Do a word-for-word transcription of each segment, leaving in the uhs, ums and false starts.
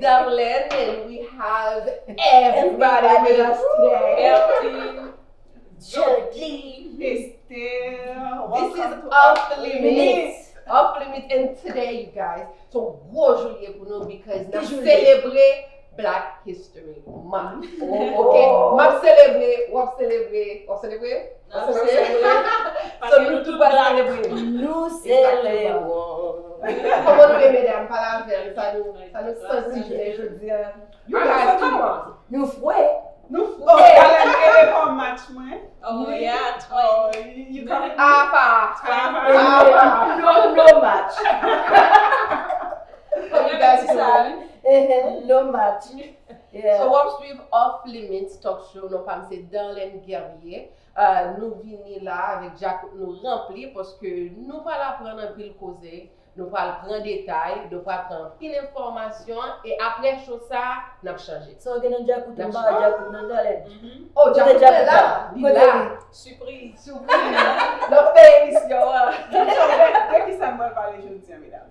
Darlene, and we have everybody with us today. Bertine, Jody, Esther, this is Off the Limits. Off Limits, and today, you guys, se yon gwo jou li ye pou nou because n ap selebre Black History Month. Ok? M ap selebre, w ap selebre, w ap selebre, w ap selebre. So nou tout pral selebre. Nou selebre. Kòman nou ye, medam? Pale avè m, sa nou, sa nou santi jounen jodi a? You guys, come on. Nou fre. Nou fre. Oh, Darlene, e lè pa match mwen. Oh, yeah, twin. Oh, you, you come. Apa. Apa. No, no match. You guys, come on. No match. Yeah. So, w ap swiv Off Limits Talk Show, non pa m se Darlene Guerrier. Euh, nou vini la avèk djakout nou ranpli paske nou pral aprann anpil koze, nou pral pran detay, nou pral pran anpil enfòmasyon e apre show sa, n ap chanje. Sa w gen nan djakout ou? M pa wè djakout nan, Darlene. Oh, djakout mwen la, li la. Sipriz. Sipriz. Nan fè emisyon an. So, de, de ki sa n pral pale jodi a, medam?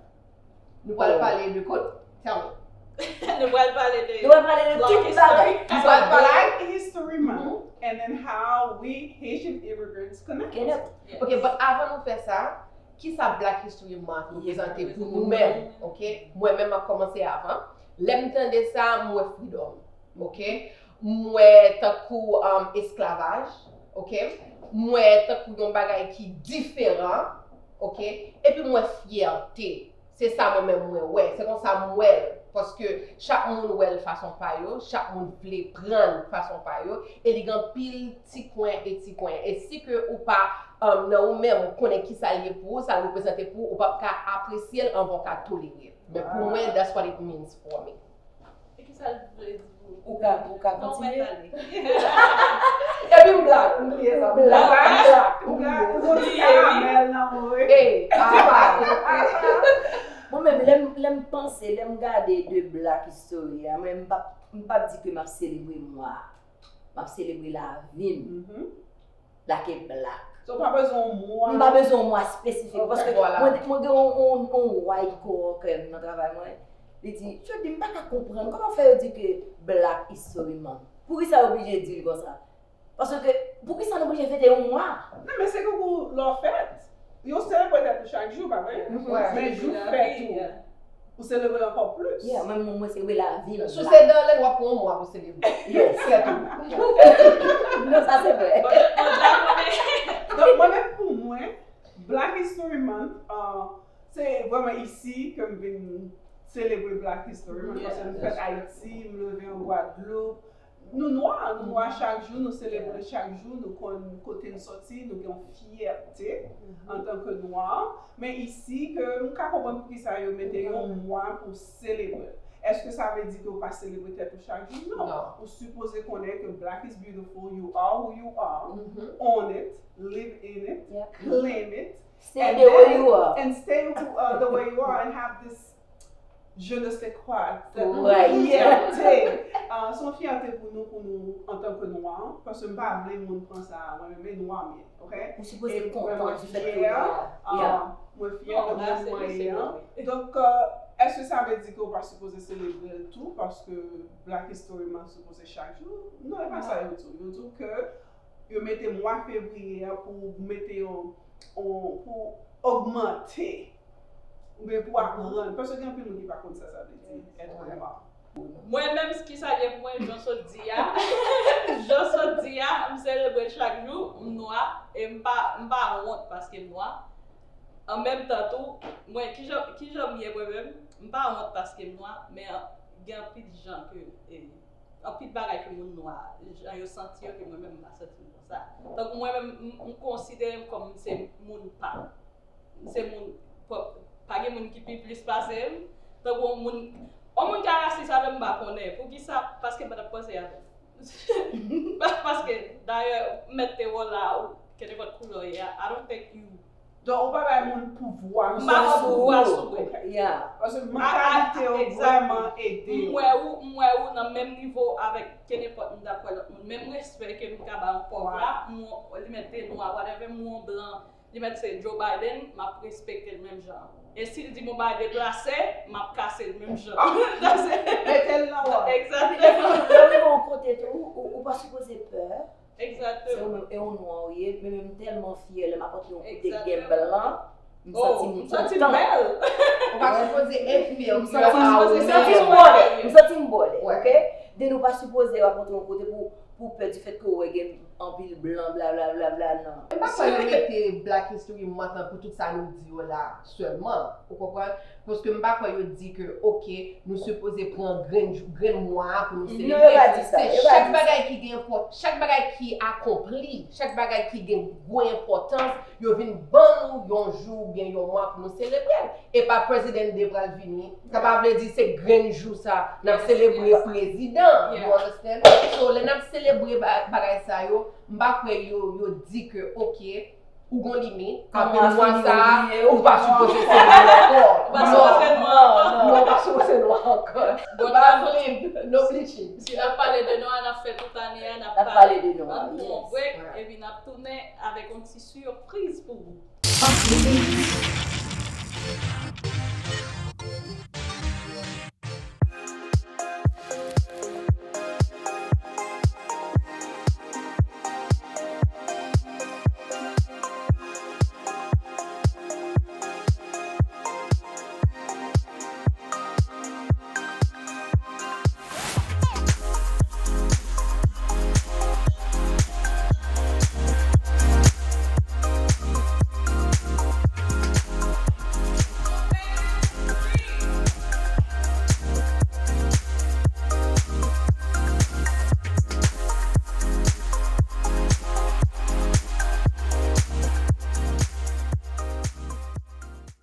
Nou pral pale de kot? Tell me. Nou pral pale de Nou pral pale de tout bagay. Nou pral pale Black History Month, and then how we Haitian immigrants connect. Connect. Ok, but avan nou fè sa, ki sa Black History Month reprezante pou nou menm? Ok, mwen menm m ap kòmanse avan. Lè m tande sa, m wè freedom. Ok, m wè tankou um, esklavaj. Ok, m wè tankou yon bagay ki diferan. Ok, epi m wè fyète. Se sa mwen menm mwen wè, se konsa m wè l. Paske chak moun wè l fason pa yo, chak moun vle pran l fason pa yo, e li gen anpil ti kwen e ti kwen. E si ke ou pa um, nan ou menm, ou konnen ki sa l ye pou ou, sa l reprezante pou ou, ou p ap ka apresye l anvan w ka tolere l. Men pou mwen, that's what it means for me. E ki sa l vle di pou ou? Ou ka, ou ka kontinye. Epi m blak, m bliye sa. M blak, m blak, m bliye. Ou konn ti karamèl nan mwen. Ey, apa. Mwen menm, lè m, lè m panse, lè m gade de Black History a, mwen, m p ap, m p ap di ke m ap selebre mwa a. M ap selebre lavi m. Like a black. So, w pa bezwen yon mwa. M pa bezwen yon mwa espesifik. Ok, paske vwala. Mwen, mwen gen yon, yon, yon white coworker m nan travay mwen. Li di, Jody, m pa ka konprann. Kòman fè yo di ke Black History Month? Poukisa yo oblije di l konsa? Paske, poukisa nou oblije fete yon mwa? Non, men se tankou lè w fèt. Yo selebre tèt ou chak jou, pa vre? Men jou fèt ou, ou selebre l ankò plis. Yeah, mwen, mwen, mwen selebre lavi m. Si w se Darlene, w ap pran yon mwa pou selebre. Yes. Sètou. Non, sa se vre. Donk, mwen menm pou mwen, Black History Month, uh, se vrèman isi ke m vin selebre Black History Month, paske m fèt Ayiti, m leve an Gwadloup, Nou nwa, nou nwa chak jou, nou selebre chak jou, nou konn kote n soti, nou gen yon fyète antanke nwa. Men isi, ke m ka konprann poukisa yo mete yon mwa pou selebre. Èske sa vle di ke w pa selebre tèt ou chak jou? Non. Ou sipoze konnen ke black is beautiful, you are who you are, own it, live in it, claim it, and then, and stay who, uh, the way you are and have this je ne sais quoi, cette fierté. Ah, se yon fyète pou nou, pou nou, antanke nwa, paske m pa vle moun pran sa, mwen menm, e nwa m ye, ok? Ou sipoze kontan di fèt ke w nwa. Ah, mwen fyè de moun mwen ye an. Donk, èske sa vle di ke w pa sipoze selebre l tou, paske Black History Month sipoze chak jou? Non, e pa sa yo di w. Yo di w ke yo mete mwa fevriye a pou mete yon, yon, pou ogmante oubyen pou aprann. Paske gen anpil moun ki pa konn sa sa vle di èt nwa. Mwen menm, ki sa l ye pou mwen, jan w sot di a, jan w sot di a, m selebre chak jou, m nwa, e m pa, m pa wont paske m nwa. An menm tan tou, mwen, ki jan, ki jan m ye mwen menm, m pa wont paske m nwa, men gen anpil jan ke, e, anpil bagay ke moun nwa, jan yo santi yo, ke mwen menm m pa santi m konsa. Tankou mwen menm, m, m konsidere m kòm m se moun pa m. M se moun pwòp. Pa gen moun ki pi plis pase m. Tankou yon moun, yon moun ka rasis avè m, m pa konnen. Poukisa? Paske m pa t ap panse avè m. Paske, dayè, m mèt te wè w la, ou kenenpòt koulè w ye a, I don't think you Donk, ou pa bay moun pouvwa sou ou. M pa bay pouvwa sou mwen. Paske mantalite w vrèman ede w. M wè ou, m wè ou nan menm nivo avèk kenenpòt moun, dakò, lòt moun. Menm respè ke m ka bay yon pòv la, m wè li mèt te nwa, whatever, m wè yon blan, li mèt se Joe Biden, m ap respekte l menm jan. E si l di m yon bagay deplase, m ap kase l menm jan. Mete l nan wòl. Egzakteman. Lè w rive yon kote tou, ou, ou pa sipoze pè. Se ou Egzakteman. menm, e yon nwa ou ye, men men m tèlman fyè lè m ap antre yon kote gen Egzakteman. blan, m santi Oh, m m santi m kontan. bèl. Ou pa sipoze enpye M pou santi yo m a m ou santi m menm. bòlè, m santi m bòlè, Ouais. ok? Den nou pa sipoze ap antre yon kote pou, pou pè di fèt ke ou wè gen anpil blan, bla bla bla bla, non. M pa kwè yo mete Black History Month lan pou tout sa nou di yo la sèlman. Ou konprann? Paske m pa kwè yo di ke, ok, nou sipoze pran grenn, grenn mwa a pou nou selebre. Non, yo pa di sa, yo pa Chak di sa. Bagay ki gen enpòt, chak bagay ki akonpli, chak bagay ki gen gwo enpòtans, yo vin ban nou yon jou oubyen yon mwa pou nou selebre l. E pa President Day pral vini. Sa pa vle di se grenn jou sa n ap selebre prezidan. You understand? So, lè n ap selebre ba- bagay sa yo, m pa kwè yo, yo di ke, ok, ou gon limit, apre mwa sa, ou pa sipoze selebre ankò. Ou pa sipoze nwa ankò. Non, ou pa sipoze nwa ankò. Bon, Ba flip, no bleaching. Si n ap pale de nwa, n ap fè tout ane a, n ap N ap pale de nwa, N ap pran yon yes. break, Ouais. epi n ap tounen avèk yon ti sipriz pou ou.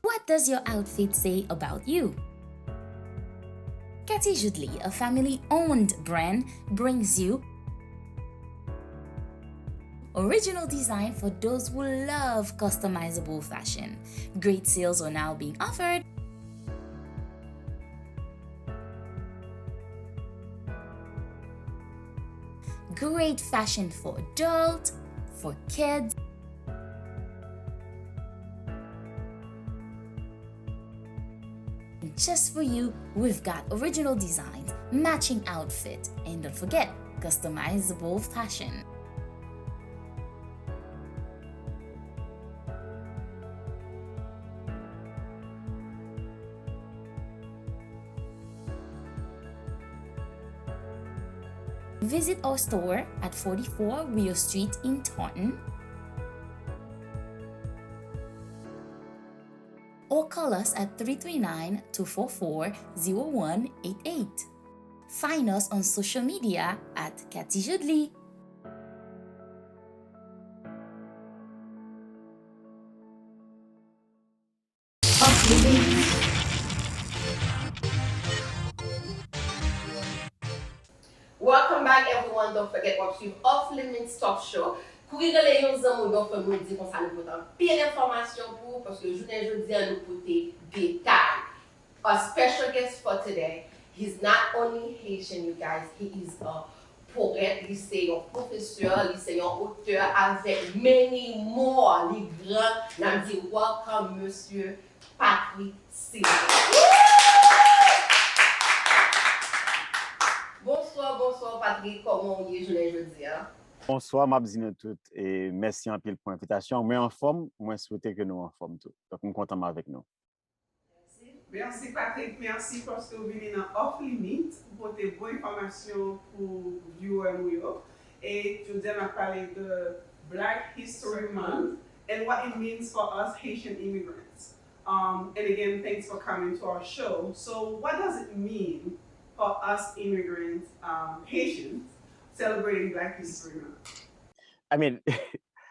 What does your outfit say about you? Cathy Joodly, a family owned brand, brings you original design for those who love customizable fashion. Great sales are now being offered. Great fashion for adults, for kids. And just for you, we've got original designs, matching outfit, and don't forget, customizable fashion. Visit our store at forty-four Rio Street in Taunton or call us at three three nine, two four four, zero one eight eight. Find us on social media at Cathy Joodly. Welcome back everyone. Don't forget w ap swiv Off Limits Talk Show. Kouri rele yon zanmi w, yon fanmi w, di konsa nou pote anpil enfòmasyon pou ou, paske jounen jodi a nou pote detay. Our special guest for today, he's not only Haitian, you guys, he is a poet, li se yon pwofesè, li se yon otè avèk many more, li gran, n ap di welcome Mesye Patrick Sylvain. Bonswa, bonswa Patrick, kòman w ye jounen jodi a? Bonswa, m ap di nou tout e mèsi anpil pou envitasyon an. Mwen anfòm, mwen swete ke nou anfòm tou. Donk, m kontan m avèk nou. Mèsi Patrick, mèsi paske w vini nan Off Limit pou pote bon enfòmasyon pou viewer nou yo. E jodi a n ap pale de Black History Month and what it means for us Haitian immigrants. Um, and again, thanks for coming to our show. So, what does it mean for us immigrants, um, Haitians, celebrating Black History Month? I mean,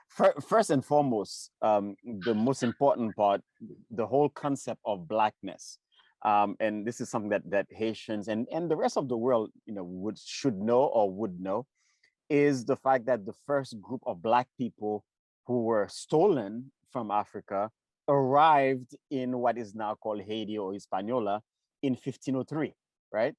fir- first and foremost, um, the most important part, the whole concept of blackness, um, and this is something that, that Haitians and, and the rest of the world, you know, would, should know or would know, is the fact that the first group of black people who were stolen from Africa arrived in what is now called Haiti or Hispaniola in fifteen oh three, right?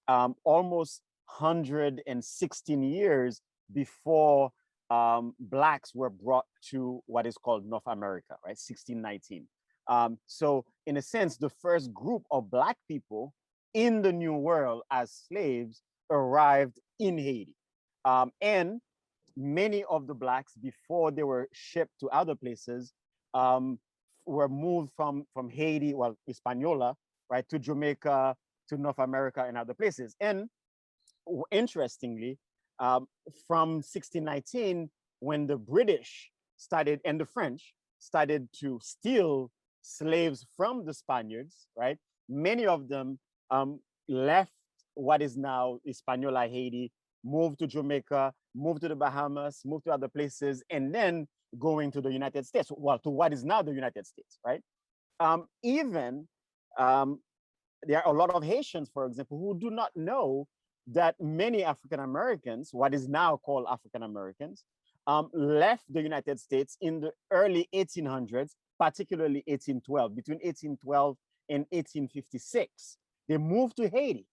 Um, almost hundred and sixteen years before, um, blacks were brought to what is called North America, right? sixteen nineteen. Um, so, in a sense, the first group of Black people in the New World as slaves arrived in Haiti. Um, and many of the Blacks, before they were shipped to other places, um, were moved from, from Haiti, well, Hispaniola, right, to Jamaica, to North America and other places. And w- interestingly, um, from sixteen nineteen, when the British started and the French started to steal slaves from the Spaniards, right? Many of them, um, left what is now Hispaniola, Haiti, moved to Jamaica, moved to the Bahamas, moved to other places, and then going to the United States, well, to what is now the United States, right? Um, even, um, there are a lot of Haitians, for example, who do not know that many African Americans, what is now called African Americans, um, left the United States in the early eighteen hundreds, particularly eighteen twelve, between eighteen twelve and eighteen fifty-six. They moved to Haiti,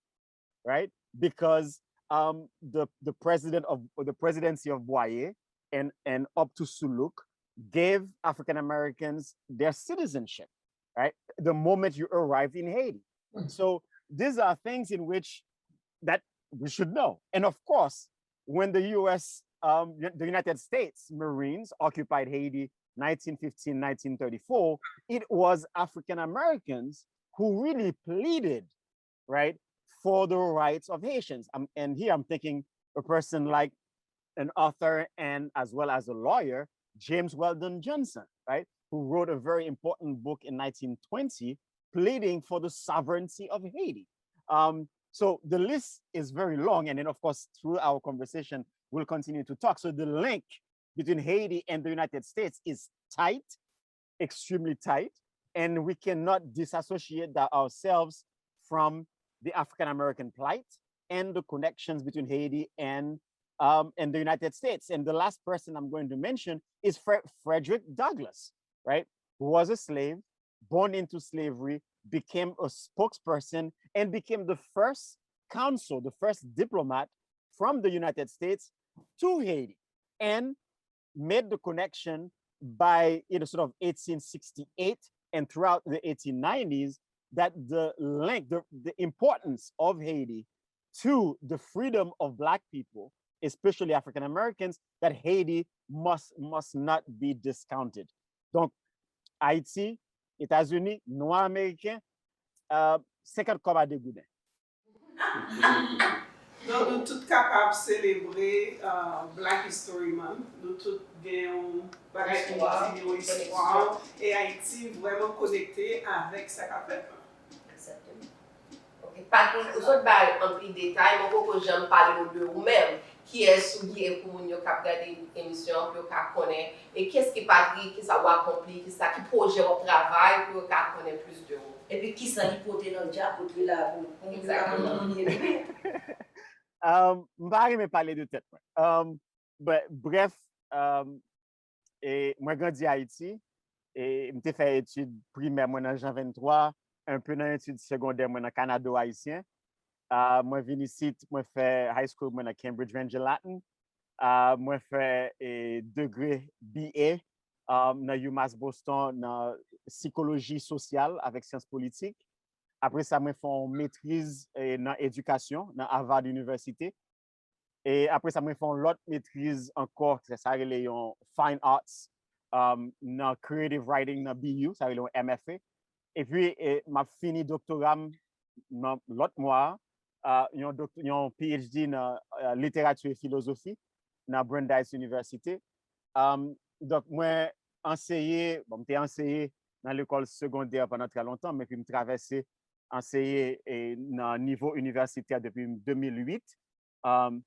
right? Because, um, the, the president of the presidency of Boyer and, and up to Soulouque gave African Americans their citizenship, right? The moment you arrived in Haiti. So these are things in which that we should know. And of course, when the U S, um, the United States Marines occupied Haiti nineteen fifteen, nineteen thirty-four, it was African Americans who really pleaded, right, for the rights of Haitians. Um, and here I'm thinking a person like an author and as well as a lawyer, James Weldon Johnson, right, who wrote a very important book in nineteen twenty pleading for the sovereignty of Haiti. Um, so the list is very long, and then, of course, through our conversation, we'll continue to talk. So the link between Haiti and the United States is tight, extremely tight, and we cannot disassociate that ourselves from the African American plight and the connections between Haiti and, um, and the United States. And the last person I'm going to mention is Fre- Frederick Douglass, right? Who was a slave, born into slavery, became a spokesperson, and became the first consul, the first diplomat from the United States to Haiti, and made the connection by, you know, sort of eighteen sixty-eight and throughout the eighteen nineties, that the link, the, the importance of Haiti to the freedom of Black people, especially African Americans, that Haiti must, must not be discounted. Donk, Ayiti, Etazini, nwa ameriken, euh, senkant kòb a de gouden. Donk, nou tout kapab selebre, euh, Black History Month. Nou tout gen yon bagay pou nou di, yon istwa. E Ayiti vrèman konekte avèk sa k ap fèt la. Exactement. Ok, Patrick, ou sot bay anpil detay, mwen poko janm pale nou de ou menm. Kiyès ou ye pou moun yo k ap gade emisyon an, pou yo ka konnen? E kiyès ki Patrick, kisa w akonpli, kisa ki pwojè w ap travay, pou yo ka konnen plis de ou? Epi kisa li pote nan djapot li la pou pou moun yo ka konn moun li ye. Um, m pa renmen pale de tèt mwen. Um, but, bref, um, e, mwen grandi Ayiti. E, m te fè etid primè mwen nan Jan venntwa, enpe nan etid segondè mwen nan Kanado Ayisyen. Uh, mwen vin isit, mwen fè high school mwen nan Cambridge Van Gelaten. Uh, mwen fè e, degre B A um, nan UMass Boston nan sikoloji sosyal avèk syans politik. Apre sa, mwen fè yon metriz e, nan edikasyon nan Harvard University. E apre sa, mwen fè yon lòt metriz ankò, sa, sa rele yon fine arts, um, nan creative writing nan B U, sa rele yon M F A. Epi, e, m ap fini doktora m nan lòt mwa a, uh, yon, dokt- yon P H D nan uh, literati e filozofi nan Brandeis University. Um, donk, mwen anseye, bon, m te anseye nan lekòl segondè pandan trè lontan, men epi m travèse anseye e, nan nivo inivèsitè depi de mil uit. Um,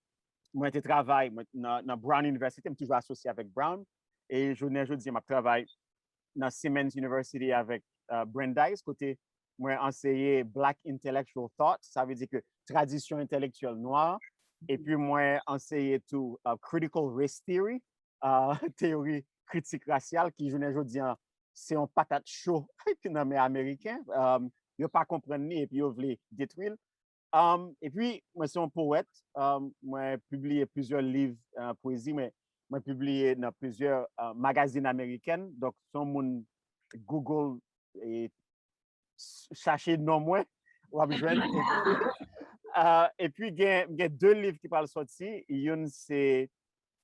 mwen te travay mwen, nan, nan Brown University, m toujou asosye avèk Brown. E jounen jodi a, m ap travay nan Simmons University avèk uh, Brandeis, kote mwen anseye Black Intellectual Thought, sa vle di ke tradisyon entèlektyèl nwa. Epi mwen anseye tou uh, Critical Race Theory, uh, teyori kritik rasyal, ki jounen jodi a se yon patat cho ki nan men Ameriken. Um, yo pa konprann li epi yo vle detwi l. Um, epi, mwen se yon powèt. Um, mwen pibliye plizyè liv uh, pwezi, men mwen pibliye nan plizyè uh, magazin amerikèn. Donk, se yon moun Google e, s- chache non mwen, w ap jwenn. Epi, ah, epi gen, gen de liv ki pral sòti. Youn se,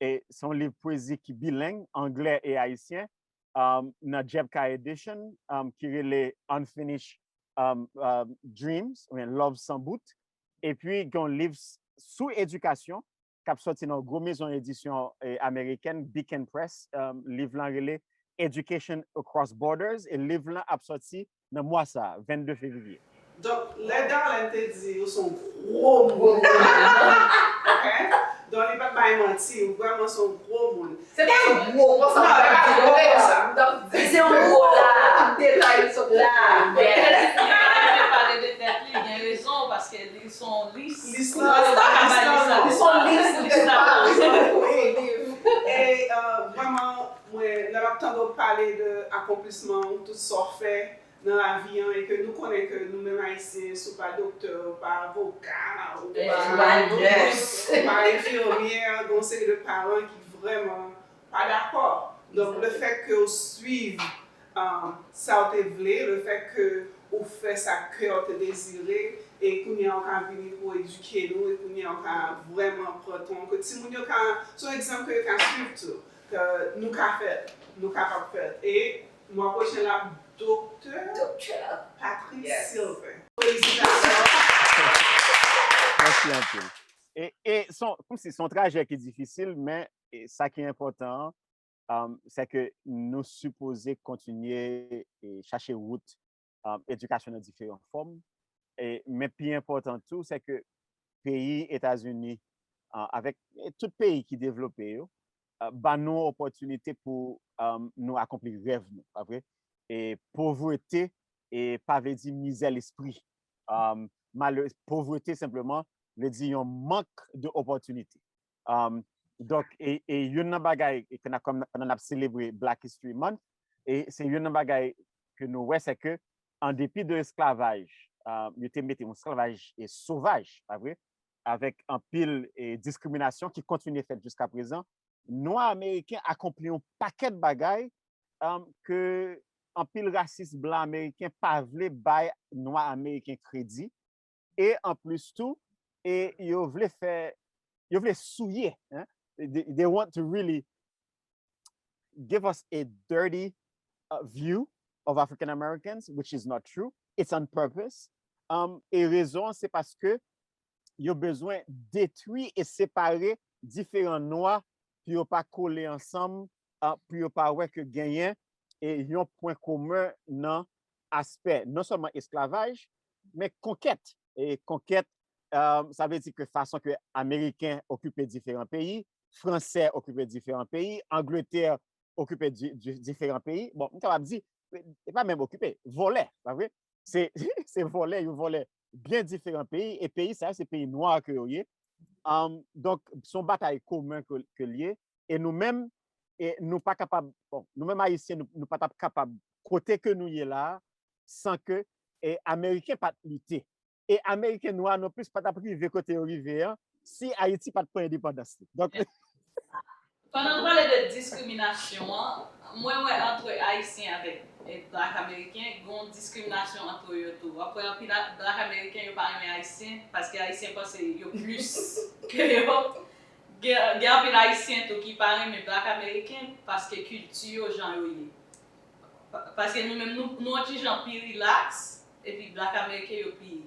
e, se yon liv pwezi ki bileng, anglè e ayisyen, um, nan Jebka Edition, um, ki rele Unfinished, um, um, Dreams, oubyen Love Sans Bout. Epi gen yon liv s- sou edikasyon k ap sòti nan yon gwo mezon edisyon, e, amerikèn, Beacon Press. Um, liv lan rele Education Across Borders, e liv lan ap sòti nan mwa sa a, vennde fevriye. Donk, lè Darlene te di ou se yon gwo moun, ok? Donk, li pa t bay manti, ou vrèman se yon gwo moun. Se pa yon gwo konsa, non, se pa yon gwo konsa. Se yon gwo la. Tout detay li sot la. Yes. Li pale de tèt li, gen rezon, paske li se yon lis. Lis la, lis la, lis la. Li se yon lis, li se yon lis. E, euh, vrèman, mwen, lè m ap tande w pale de akonplisman ou, tout sa w fè nan lavi an, e ke nou konnen ke nou menm Ayisyen, si w pa doktè, ou pa avoka, ou pa, ou pa enfimyè, gen yon seri de paran ki vrèman pa dakò. Donk, le fèt ke w swiv, um, sa w te vle, le fèt ke ou fè sa kè w te dezire, e kounye a w ka vini pou edike nou, e kounye a w ka vrèman pran tan, ke timoun yo ka, se yon egzanp ke yo ka swiv tou, ke nou ka fè l, nou kapab fè l. E mwa pwochen la, Doktè Patrick Sylvain. Felisitasyon. Mèsi anpil. E, e son, kòmsi se yon trajè ki difisil, men, e, sa ki enpòtan an, um, se ke nou sipoze kontinye, e, chache wout, um, edikasyon nan diferan fòm. E, men pi enpòtan tou, se ke peyi Etazini, uh, avèk, e, tout peyi ki devlope yo, uh, ba nou opòtinite pou, um, nou akonpli rèv nou, pa vre? E povrete, e pa vle di mizè lespri. Um, malere, povrete senpleman vle di yon mank de opòtinite. Um, donk, e, e youn nan bagay, e ke n a, kòm, pandan n ap selebre Black History Month, e se youn nan bagay ke nou wè, se ke, an depi de esklavaj, uh, yo te mete yon esklavaj e sovaj, pa vre? Avèk anpil, e, diskriminasyon ki kontinye fèt jiska prezan, Nwa Ameriken akonpli yon pakèt bagay, um, ke anpil rasis blan ameriken pa vle bay Nwa Ameriken kredi. E anplis tou, e yo vle fè, yo vle souye, hein? They, they want to really give us a dirty, uh, view of African Americans, which is not true. It's on purpose. Um, e rezon an, se paske yo bezwen detwi e separe diferan nwa pou yo pa kole ansanm, ah, pou yo pa wè ke genyen e yon pwen komen nan aspè non sèlman esklavaj, men konkèt. E konkèt, ah, sa vle di ke fason ke Ameriken okipe diferan peyi, Fransè okipe diferan peyi, Angletè okipe di, di, diferan peyi. Bon, m kapab di, e pa menm okipe, vòlè, pa vre? Se, se vòlè, yo vòlè byen diferan peyi, e peyi sa yo, se peyi nwa ke yo ye. Um, donk, se yon batay komen ke, ke l ye, e nou menm, e nou pa kapab, bon, nou menm Ayisyen, nou, nou pa t ap kapab, kote ke nou ye la a, san ke, e, Ameriken pa t lite. E Ameriken nwa non plis pa t ap rive kote yo rive an, si Ayiti pa t pran endepandans li. Donk, pandan w pale de diskriminasyon an, mwen wè antre Ayisyen avèk, e, Black Ameriken, gen yon diskriminasyon antre yo tou. W ap wè anpil a- Black Ameriken yo pa renmen Ayisyen, paske Ayisyen panse yo plis ke yo. Gen, gen anpil Ayisyen tou ki pa renmen Black Ameriken paske kilti yo jan yo ye. Pa- Paske nou menm, nou, nou yon ti jan pi relax, epi Black Ameriken yo pi,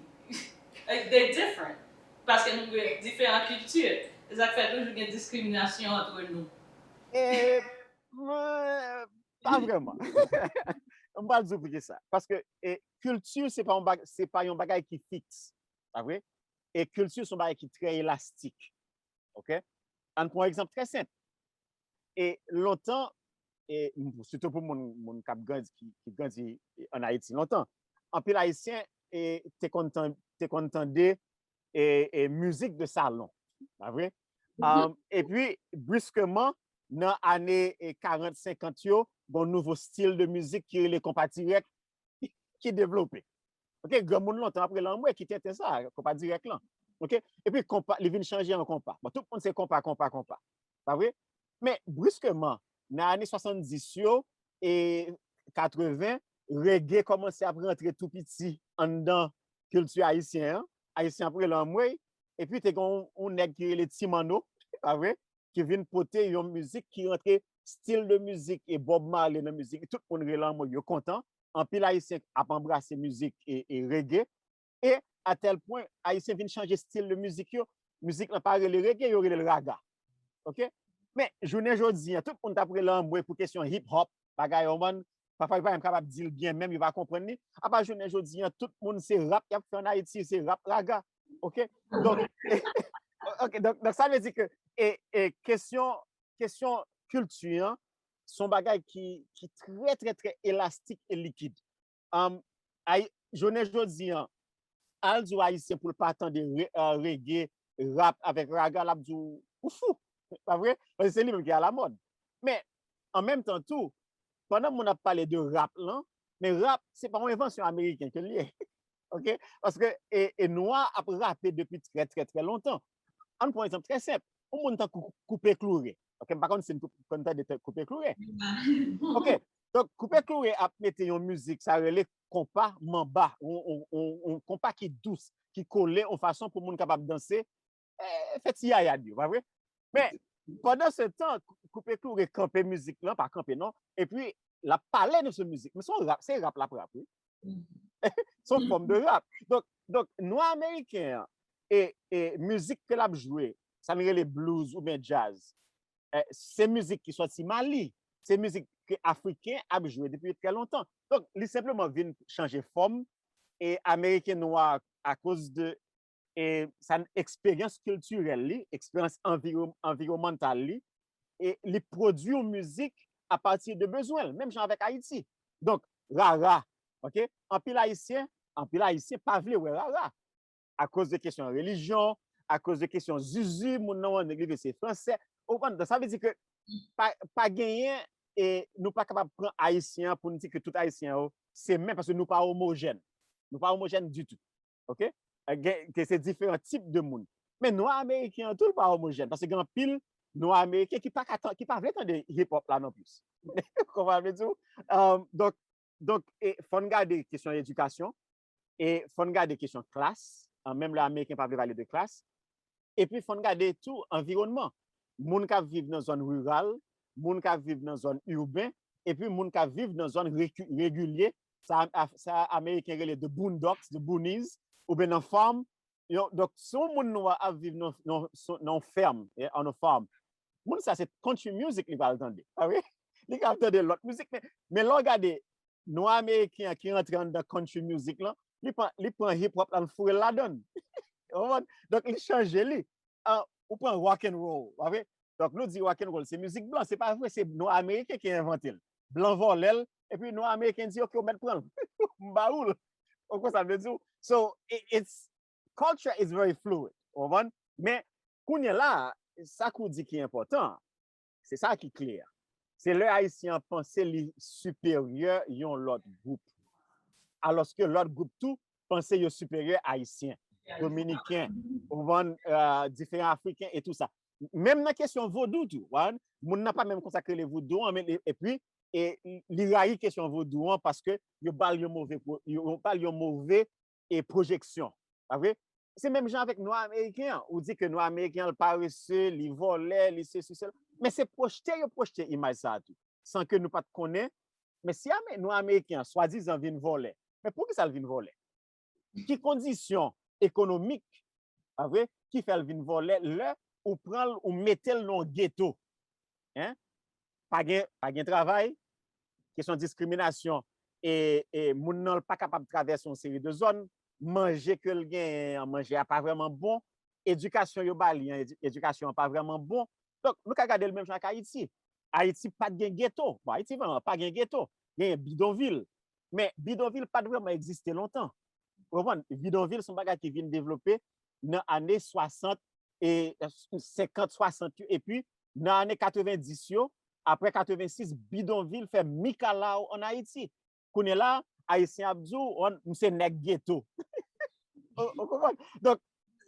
they different. Paske nou gen diferan kilti. Se sa k fè toujou gen diskriminasyon antre nou. E, mwen, pa vrèman. M pral di w poukisa. Paske, e, kilti, se pa yon bag- se pa yon bagay ki fiks. Pa vre? E kilti, se yon bagay ki trè elastik. Ok? Ann pran yon egzanp trè senp. E lontan, e, sitou pou moun, moun k ap grandi, ki, ki grandi ann Ayiti lontan, anpil Ayisyen, e, te konn tan- te konn tande, e, e, mizik de salon, pa vre? Um, epi, briskeman, nan ane, e, karant, senkant yo, gen yon nouvo stil de mizik ki rele konpa dirèk, ki devlope. Ok, granmoun lontan ap rele anmwe ki tenten sa, konpa dirèk lan. Ok, epi konpa, li vin chanje an konpa. Bon, tout moun se konpa, konpa, konpa. Pa vre? Men, briskeman, nan ane swasanndis yo e katreven, reggae kòmanse ap rantre tou piti anndan kilti ayisyen an. Ayisyen ap rele anmwey. Epi te gen yon, yon nèg ki rele Ti Manno, pa vre? Ki vin pote yon mizik ki rantre stil de mizik e Bob Marley nan mizik. Tout moun rele anmwey, yo kontan. Anpil ayisyen ap anbrase mizik e, e reggae. E a tèl pwen, ayisyen vin chanje stil de mizik yo. Mizik lan pa rele reggae, yo rele l raga. Oke? Men, jounen jodi an, tout moun t ap rele anmwey pou kesyon hip hop, bagay, ou konprann? Pafwa, yo pa menm kapab di l byen, menm yo pa konprann li. Apa jounen jodi an, tout moun se rap y ap fè ann Ayiti, se rap raga. Oke? Donk, oke, donk, donk, sa vle di ke, e, e, kesyon, kesyon kilti an, se yon bagay ki, ki trè, trè, trè elastik e likid. Um, ay, jounen jodi an, al di w Ayisyen pou l pa tande re, uh, reggae, rap avèk raga, l ap di w, ou fou. Pa vre? Paske se li menm ki alamòd. Men, an menm tan tou, pandan moun ap pale de rap lan, men rap, se pa yon envansyon ameriken ke l ye. Oke? Paske, e, e nwa ap rape depi trè, trè, trè lontan. Ann pran yon egzanp trè senp. Yon moun tankou Koupe Kloure. Oke, m pa konn si n tou konn tande Koupe Kloure. Oke, donk Koupe Kloure ap mete yon mizik, sa rele konpa manba, yon, yon, yon, yon konpa ki dous, ki kole, yon fason pou moun kapab danse, e, fè ti yayad yo, pa vre? Men, pandan se tan, Koupe Kloure kanpe mizik lan, pa kanpe non, epi l ap pale de se mizik. Men se yon rap, se rap l ap rap, wi. Se yon fòm de rap. Donk, donk, nwa ameriken an, e, e mizik ke l ap jwe, sa n rele blues oubyen jazz, e, se mizik ki sòti Mali, se mizik ke Afriken ap jwe depi trè lontan. Donk, li senpleman vin chanje fòm, e ameriken nwa, akoz de, e sa n, eksperyans kiltirèl li, eksperyans anviwo-, anviwònmantal li, e li pwodui yon mizik apati de bezwen l, menm jan avèk Ayiti. Donk, rara, oke? Anpil Ayisyen, anpil Ayisyen pa vle wè rara. Akoz de kesyon relijyon, akoz de kesyon zuzu, moun nan wè nèg li vle se fransè. Ou konprann? Donk, sa vle di ke pa, pa genyen, e nou pa kapab pran Ayisyen an pou n di ke tout Ayisyen yo se menm, paske nou pa omojèn. Nou pa omojèn ditou. Oke? E gen, ke se diferan tip de moun. Men nwa ameriken an tou, l pa omojèn, paske gen anpil nwa ameriken ki pa ka tan-, ki pa vle tande hip hop la non plis. Ou konprann sa m vle di w? Um, donk, donk, e fò n gade kesyon edikasyon, e fò n gade kesyon klas, an, menm lè ameriken pa vle pale de klas, epi fò n gade tou anviwònman. Moun k ap viv nan zòn riral, moun k ap viv nan zòn iben, epi moun k ap viv nan zòn reki-, regilye, sa, sa ameriken rele the boondocks, the boonies, oubyen nan farm. Yo, donk, si yon moun nwa ap viv nan, nan, nan yon fèm, yeah, on a farm, moun sa se country music li pral tande, pa vre? Li ka tande lòt mizik, men, men lè w gade nwa ameriken an ki rantre anndan country music lan, li pran, li pran hip hop la, l foure l ladan l. Ou konprann? Donk, li chanje li. An, ou pran rock and roll, pa vre? Donk, nou di rock and roll se mizik blan, se pa vre, se nwa ameriken ki envante l. Blan vòlè l, epi nwa ameriken di, "Oke, ou mèt pran l." M ba ou l. Ou konprann sa m vle di w? So, i-, it's, culture is very fluid. Ou konprann? Men, kounye la, sa ke w di ki enpòtan, se sa ki kle a. Se lè Ayisyen an panse li siperyè yon lòt gwoup. Alòske lòt gwoup tou panse yo siperyè Ayisyen, Dominiken, ou konprann, euh, diferan Afriken e tou sa. Menm nan kesyon vodou tou, wan, moun nan pa menm konn sa k rele vodou an, men, e, epi, e, li rayi kesyon vodou an paske yo ba l yon move, yo, yo ba l yon move e pwojeksyon. Pa vre? Se menm jan avèk nwa ameriken an. Ou di ke nwa ameriken an, l parese, li vòlè, li sesi, sela. Men se pwojte yo pwojte imaj sa a tou. San ke nou pa t konnen. Men si ame-, nwa ameriken an swadizan vin vòlè, men poukisa l vin vòlè? Ki kondisyon ekonomik, pa vre, ki fè l vin vòlè lè ou pran l, ou mete l nan yon geto? Hein? Pa gen, pa gen travay, kesyon diskriminasyon, e, e moun nan l pa kapab travèse yon seri de zòn, manje ke l genyen an, manje a pa vrèman bon, edikasyon yo ba li an, edi-, edikasyon an pa vrèman bon. Donk, nou ka gade l menm jan ak Ayiti. Ayiti pa t gen geto. Bon, Ayiti vrèman pa gen geto. Genyen bidonvil. Men bidonvil pa t vrèman egziste lontan. Ou konprann? Bidonvil se yon bagay ki vin devlope nan ane swasant e senkant, swasant yo, epi nan ane katrevenndis yo, apre katrevensis, bidonvil fè mikalaw ann Ayiti. Kounye la, Ayisyen ap di w, "Wan, m se nèg geto." Ou, ou konprann? Donk,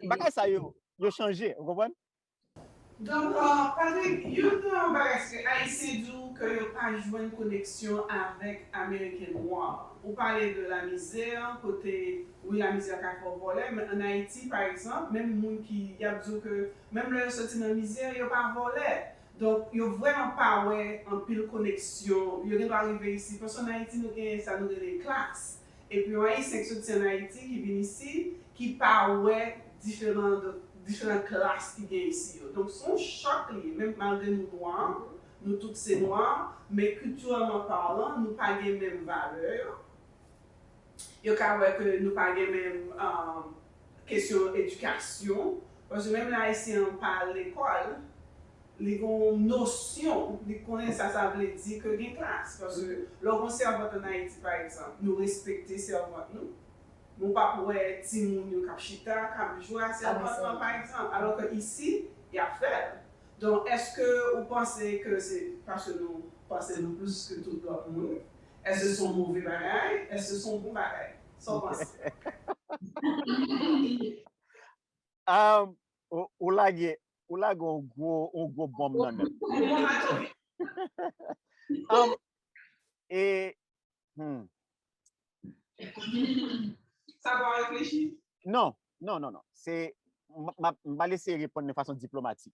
bagay sa yo, yo chanje, ou konprann? Donk, euh, Patrick, youn nan bagay se Ayisyen di w ke yo pa jwenn koneksyon avèk Ameriken nwa. Ou pale de lamizè, kote, wi, lamizè ka fè w vòlè, men ann Ayiti, pa egzanp, menm moun ki, y ap di w ke menm lè yo soti nan mizè, yo pa vòlè. Donk, yo vrèman pa wè anpil koneksyon. Yo gendwa rive isi, paske ann Ayiti, nou gen sa nou rele klas. Epi yon Ayisyen ki soti ann Ayiti, ki vin isi, ki pa wè diferan, diferan klas ki gen isi yo. Donk, se yon chòk li ye. Menm malgre nou nwa, nou tout se nwa, men kiltirèlman palan, nou pa gen menm valè yo. Yo ka wè ke nou pa gen menm, um, kesyon edikasyon. Paske menm lè Ayisyen an pa al lekòl, li gen yon nosyon, li konnen sa sa vle di ke gen klas. Paske lè w gen sèvant ann Ayiti, pa egzanp, nou respekte sèvant nou. Men w p ap wè timoun yo k ap chita, k ap jwe a sèvant lan, pa egzanp. Alò ke isi, y ap fè l. Donk, èske ou panse ke se paske nou panse nou plis ke tout lòt moun? Èske se yon move bagay? Èske se yon bon bagay? Sa w panse? Um, ou, ou lage, ou lage yon gwo, yon gwo bòm nan nèt. Yon bon bato. Um, e, hmm. Sa w reflechi? Non, non, non, non. Se, m, m, m pral eseye reponn de fason diplomatik.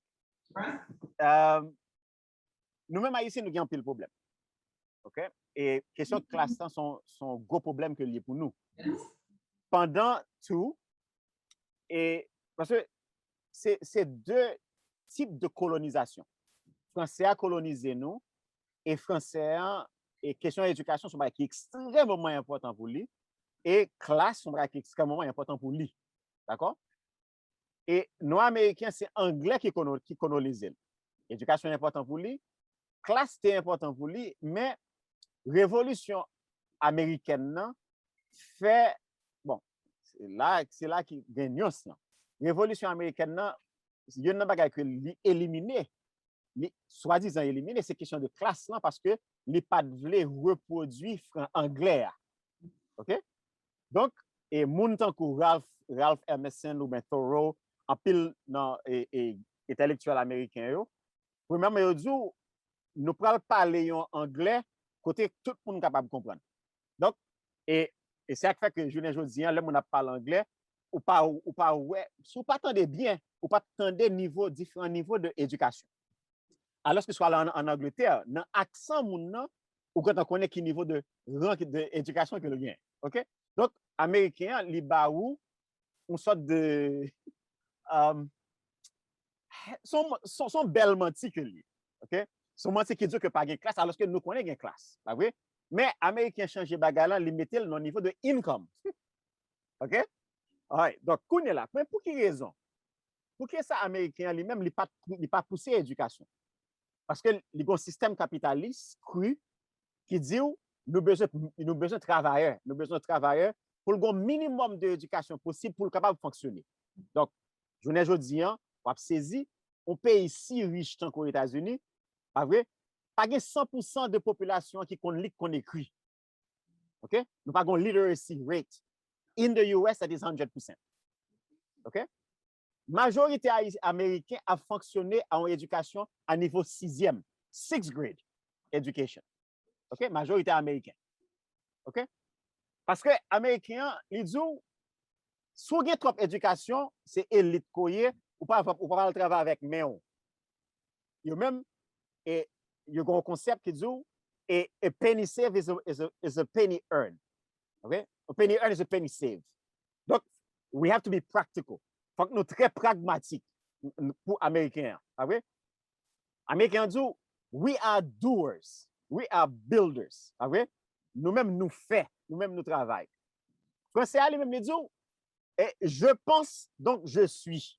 Right. Um, nou menm Ayisyen, nou gen anpil pwoblèm. Ok? E kesyon klas lan se yon, se yon gwo pwoblèm ke l ye pou nou. Pandan tou, e, paske se, se de tip de kolonizasyon. Fransè a kolonize nou, e fransè an, e kesyon edikasyon se yon bagay ki ekstrèmman enpòtan pou li, e klas se yon bagay ki ekstrèmman enpòtan pou li. Dakò? E nwa ameriken, se anglè ki kono-, ki kolonize l. Edikasyon enpòtan pou li, klas te enpòtan pou li, men revolisyon amerikèn nan fè, bon, se la, se la ki gen nyans lan. Revolisyon amerikèn nan, youn nan bagay ke li elimine, li swadizan elimine, se kesyon de klas lan, paske li pa t vle repwodui fran anglè a. Ok? Donk, e moun tankou Ralph, Ralph Emerson oubyen Thoreau, anpil nan, e, e, entèlektyèl ameriken yo, premyèman, yo di w, nou pral pale yon anglè kote tout moun kapab konprann. Donk, e, e se sa k fè ke jounen jodi an, lè moun ap pale anglè, ou pa, ou pa wè, si w pa tande byen, ou p ap tande nivo, diferan nivo de edikasyon. Alòske si w al ann, ann Angletè, nan aksan moun nan, ou gentan konnen ki nivo de ran de edikasyon ke l gen. Ok? Donk, ameriken an, li ba ou yon sòt de, um, se yon, se yon, se yon bèl manti ke l ye. Ok? Se yon manti ki di w ke pa gen klas, alòske nou konnen gen klas. Pa vre? Men, ameriken chanje bagay lan, li mete l nan nivo de income. Ok? Alright. Donk, kounye la, men pou ki rezon? Pou ki sa ameriken an li menm, li pa, li pa pouse edikasyon? Paske li gen yon sistèm kapitalis kri ki di w, nou bezwen, nou bezwen travayè, nou bezwen travayè pou l gen yon minimòm de edikasyon posib pou l kapab fonksyone. Donk, jounen jodi an, w ap sezi, yon peyi si rich tankou Etazini, pa vre? Pa gen san pou san de popilasyon an ki konn li, ki konn ekri. Ok? Nou pa gen literacy rate. In the U S, that is hundred percent. Ok? Majorite Ayi-, Ameriken ap fonksyone a yon edikasyon a nivo sizyèm, sixth grade education. Ok? Majorite Ameriken. Ok? Paske Ameriken an, li di w, si w gen twòp edikasyon, se elit ke w ye, ou pa, ou pa al travay avèk men w. Yo menm, e, yo gen yon konsèp ki di w, a, a penny saved is a, is a, is a penny earned. Ok? A penny earned is a penny saved. Donk, we have to be practical. Fòk nou trè pragmatik pou Ameriken an. Pa vre? Ameriken an di w, we are doers, we are builders. Pa vre? Nou menm nou fè, nou menm nou travay. Fransè a li menm li di w, e, je pense, donc je suis.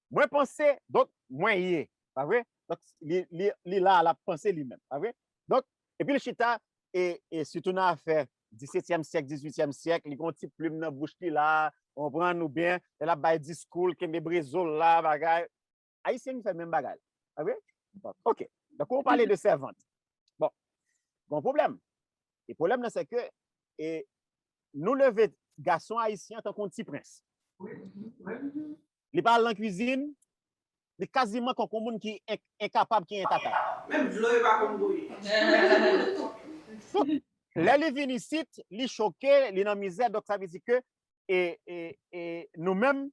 Mwen panse, donk mwen ye. Pa vre? Donk, li, li, li la, l ap panse li menm. Pa vre? Donk, epi l chita, e, e sitou nan afè disetyèm syèk, dizuityèm syèk, li gen yon ti plim nan bouch li la, w konprann, oubyen lè l ap bay diskou, l kenbe brezo l la, bagay. Ayisyen ki fè menm bagay. Pa vre? Bon, ok. Donk, ou pale de sèvant. Bon, gen yon pwoblèm. E pwoblèm nan, se ke, e, nou leve gason ayisyen an tankou yon ti prens. Li pa al nan kwizin, li kaziman kon, kon moun ki en- enkapab, ki entata. Menm dlo yo pa konn bouyi. Lè li vin isit, li choke, li nan mizè, donk sa vle di ke e, e, e, nou menm,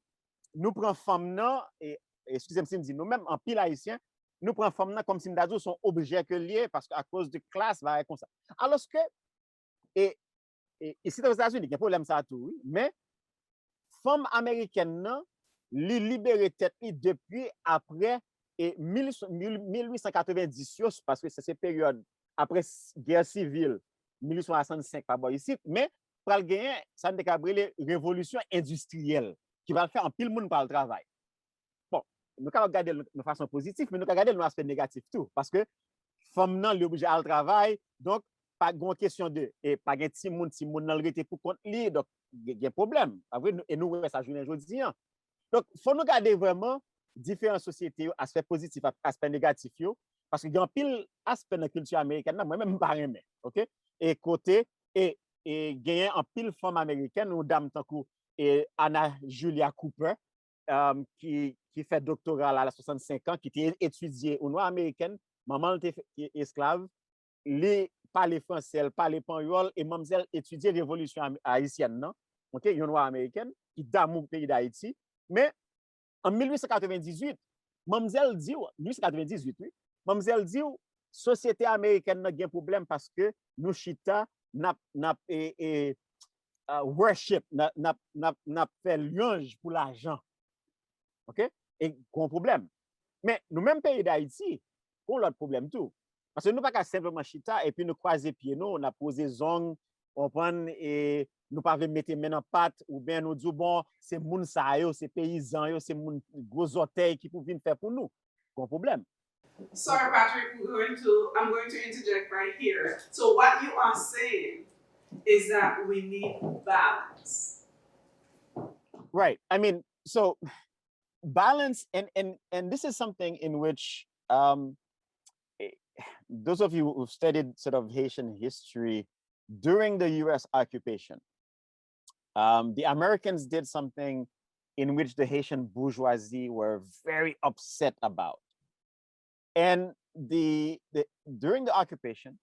nou pran fanm nan, e, eskize m si m di nou menm, anpil Ayisyen, nou pran fanm nan kòmsi m ta di w se yon objè ke l ye, paske akoz de klas, bagay konsa. Alòske, e, e, isit Ozetazini, gen pwoblèm sa a tou, wi, men fanm amerikèn nan, li libere tèt li depi apre e mil, mil, mil uit san katrevenndis yo, paske se, se peryòd apre s- gè sivil mil uit san swasannsenk pa bò isit, men pral genyen sa n te ka rele revolisyon endistriyèl, ki pral fè anpil moun pral travay. Bon, nou kapab gade l nan fason pozitif, men nou ka gade l nan aspè negatif tou, paske fanm nan, li oblije al travay, donk, pa gen kesyon de, e pa gen timoun, timoun nan l rete pou kont li, donk, gen, gen pwoblèm, pa vre? E nou wè sa jounen jodi an. Donk, fò nou gade vrèman diferan sosyete yo, aspè pozitif ak aspè negatif yo, paske gen anpil aspè nan kilti amerikèn nan, mwen menm m pa renmen, oke? E kote, e, e genyen anpil fanm amerikèn, yon dam tankou e, Anna Julia Cooper, um, ki, ki fè doktora l a swasannsenk an, ki te etidye, yon nwa amerikèn, manman l te esklav, li pale fransè, l pale panyòl, e manmzèl etidye revolisyon ayisyèn nan, oke, yon nwa amerikèn, ki damou peyi Dayiti. Men, an mil uit san katrevenndizwit, manmzèl di w, mil uit san katrevenndizwit, wi, manmzèl di w, sosyete amerikèn nan gen pwoblèm paske nou chita, n ap, n ap e, e, uh, worship, n ap, n ap, n ap, n ap fè lyanj pou lajan. Oke? E gon pwoblèm. Men nou menm peyi Dayiti, gon lòt pwoblèm tou. Paske nou pa ka senpleman chita epi nou kwaze pye nou, n ap poze zong, konprann, e nou pa vle mete men nan pat, oubyen nou di w, bon, se moun sa yo, se peyizan yo, se moun gwo zòtèy ki pou vin fè pou nou. Gon pwoblèm. Sorry, Patrick, I'm going to, I'm going to interject right here. So what you are saying is that we need balance. Right. I mean, so balance, and and and this is something in which um, eh, those of you who've studied sort of Haitian history during the U S occupation, um, the Americans did something in which the Haitian bourgeoisie were very upset about. And the, the during the occupation,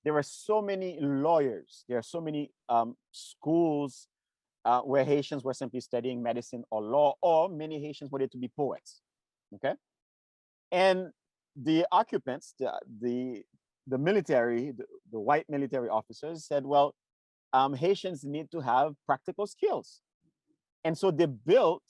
there were so many lawyers, there are so many um, schools uh, where Haitians were simply studying medicine or law, or many Haitians wanted to be poets. Okay? And the occupants, the, the, the military, the, the white military officers said, well, um, Haitians need to have practical skills. And so they built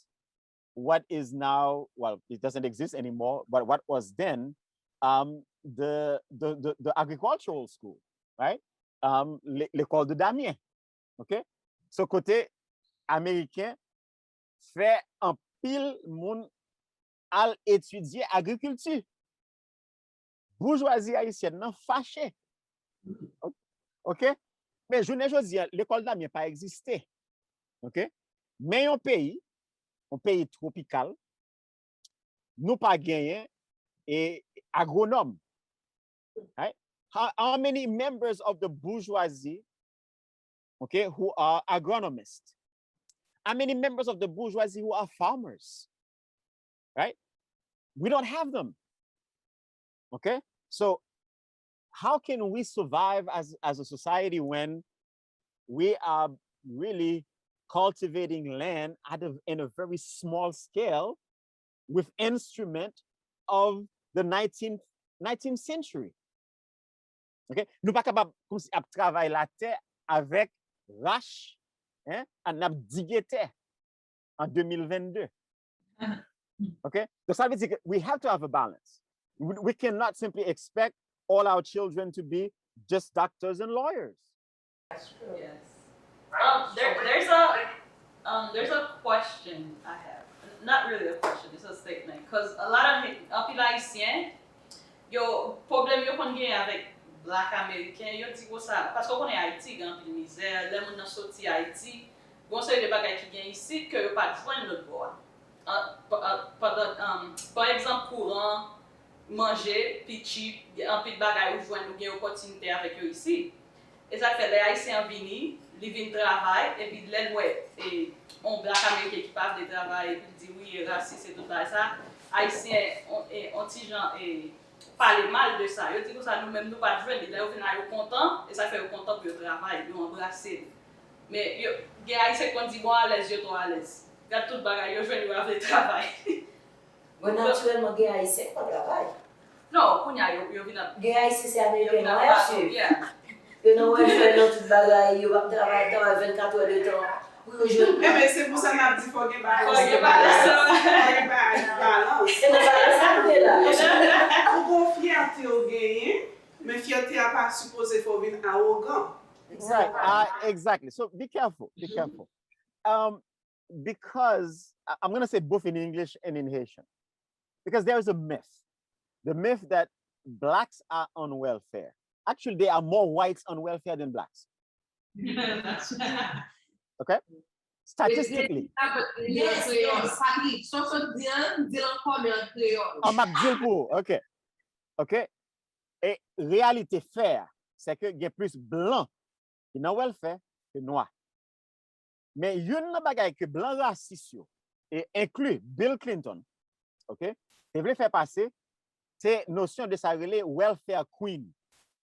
what is now, well, it doesn't exist anymore, but what was then um, the, the, the, the agricultural school, right? Um, l'école de Damien. Okay? So kote Ameriken fè anpil moun al etidye agrikilti. Boujwazi ayisyèn nan fache. Oke? Men jounen jodi a, lekòl Damyen pa egziste. Oke? Men yon peyi, yon peyi twopikal, nou pa genyen e agwonòm. Right? How, how many members of the bourgeoisie, okay, who are agronomists? How many members of the bourgeoisie who are farmers? Right? We don't have them. Okay? So, how can we survive as, as a society when we are really cultivating land at a, in a very small scale with instrument of the nineteenth, nineteenth century? Okay? Nou pa kapab kòmsi ap travay latè avèk rach, hein, n ap dige tè an de mil vennde. Okay? Donk sa vle di ke we have to have a balance. We, we cannot simply expect all our children to be just doctors and lawyers. Yes. Um, there, there's a um, there's a question I have. Not really a question, it's a statement. Because a lot of anpil Ayisyen, yo, pwoblèm yo konn genyen avèk Black Ameriken, yo di konsa, paske w konnen Ayiti gen anpil mizè, lè moun nan soti Ayiti, gon seri de bagay ki gen isit ke yo pa t jwenn lòt bò a. Pandan, pa egzanp, kouran, manje, pi tchip, anpil bagay ou jwenn, ou gen opòtinite avèk yo isit. E sa k fè lè Ayisyen an vini, li vin travay, epi lè l wè e yon Black Ameriken ki pa vle travay, epi l di wi, e rasis e tout bagay sa, Ayisyen on, e, on ti jan e, pale mal de sa. Yo di konsa nou menm nou pa t jwenn li. Lè yo vin la, yo kontan, e sa fè yo kontan pou yo travay, yo anbrase l. Men yo, gen Ayisyen ki konn di bon alèz, yo twò alèz. Gad tout bagay, yo jwenn yo pa vle travay. Bon, natirèlman, gen Ayisyen ki pa travay. Non, kounye a yo, yo vin ap. Gen Ayisyen se Ameriken nwa y ap swiv. Yo nan welfare nan tout bagay, yo p ap travay, travay vennkat è de tan pou yo jwenn. Enben, se pou sa n ap di fò gen balans. Fò gen balans. Fò gen balans. Se nan balans sa nou ye la. Ou gon fyète ou genyen, men fyète a pa sipoze fè w vin awogan. Right. Uh, exactly. So be careful. Be careful. Um, because I- I'm going to say both in English and in Haitian. Because there is a myth. The myth that blacks are on welfare. Actually, there are more whites on welfare than blacks. Okay? Statistically. Yes, yes. Sa ki, sa w sot di an, di l ankò, men an kreyòl. An m ap di l pou ou. Ok. Ok. E reyalite fè a, se ke gen plis blan ki nan welfare ke nwa. Men youn nan bagay ke blan rasis yo, e enkli Bill Clinton, ok, te vle fè pase, se nosyon de sa rele welfare queen.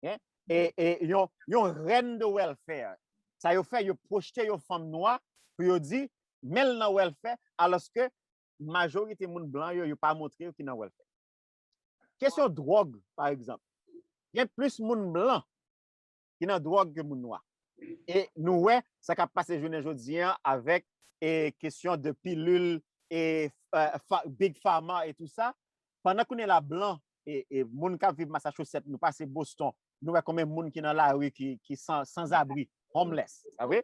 Hein? E, e yon, yon rèn de welfare. Sa yo fè, yo pwojte yon fanm nwa pou yo di, men l nan welfare, alòske majorite moun blan yo, yo pa montre yo ki nan welfare. Kesyon dwòg, pa egzanp. Gen plis moun blan ki nan dwòg ke moun nwa. E nou wè sa k ap pase jounen jodi an avèk e kesyon de pilil e uh, fa, Big Pharma e tou sa. Pandan kounye la blan e, e moun k ap viv Massachusetts, nou pase Boston, nou wè konbyen moun ki nan lari ki, ki san, sanzabri, homeless, pa vre?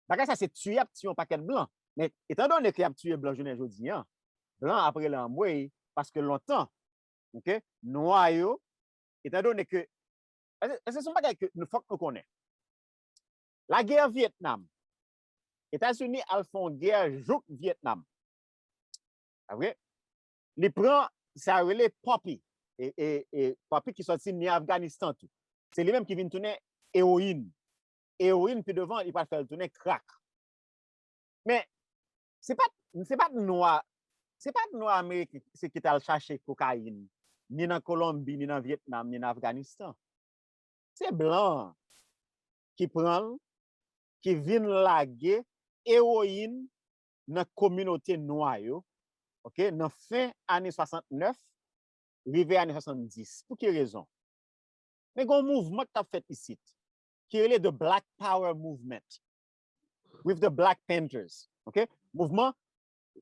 Bagay sa se tiye y ap tiye yon pakèt blan. Men etandone ke y ap tiye blan jounen jodi an, blan ap rele anmwey paske lontan, ok, nwa yo, etandone ke, se se yon bagay ke nou fòk nou konnen. Lagè Vyetnam, Etazini al fè yon gè jouk Vyetnam. Pa vre? Li pran sa yo rele poppy. E, e, e poppy ki sòti ni Afganistan tou. Se li menm ki vin tounen ewoyin. Ewoyin pi devan, li pral fè l tounen krak. Men, se pa, se pa nwa, se pa nwa ameriken se ki t al chache kokayin, ni nan Kolonbi, ni nan Vyetnam, ni nan Afganistan. Se blan an ki pran l, ki vin lage ewoyin nan kominote nwa yo, ok, nan fen ane swasantnèf, rive ane swasanndis. Pou ki rezon? Men gen yon mouvman k ap fèt isit, ki rele The Black Power Movement, with the Black Panthers, ok? Mouvman,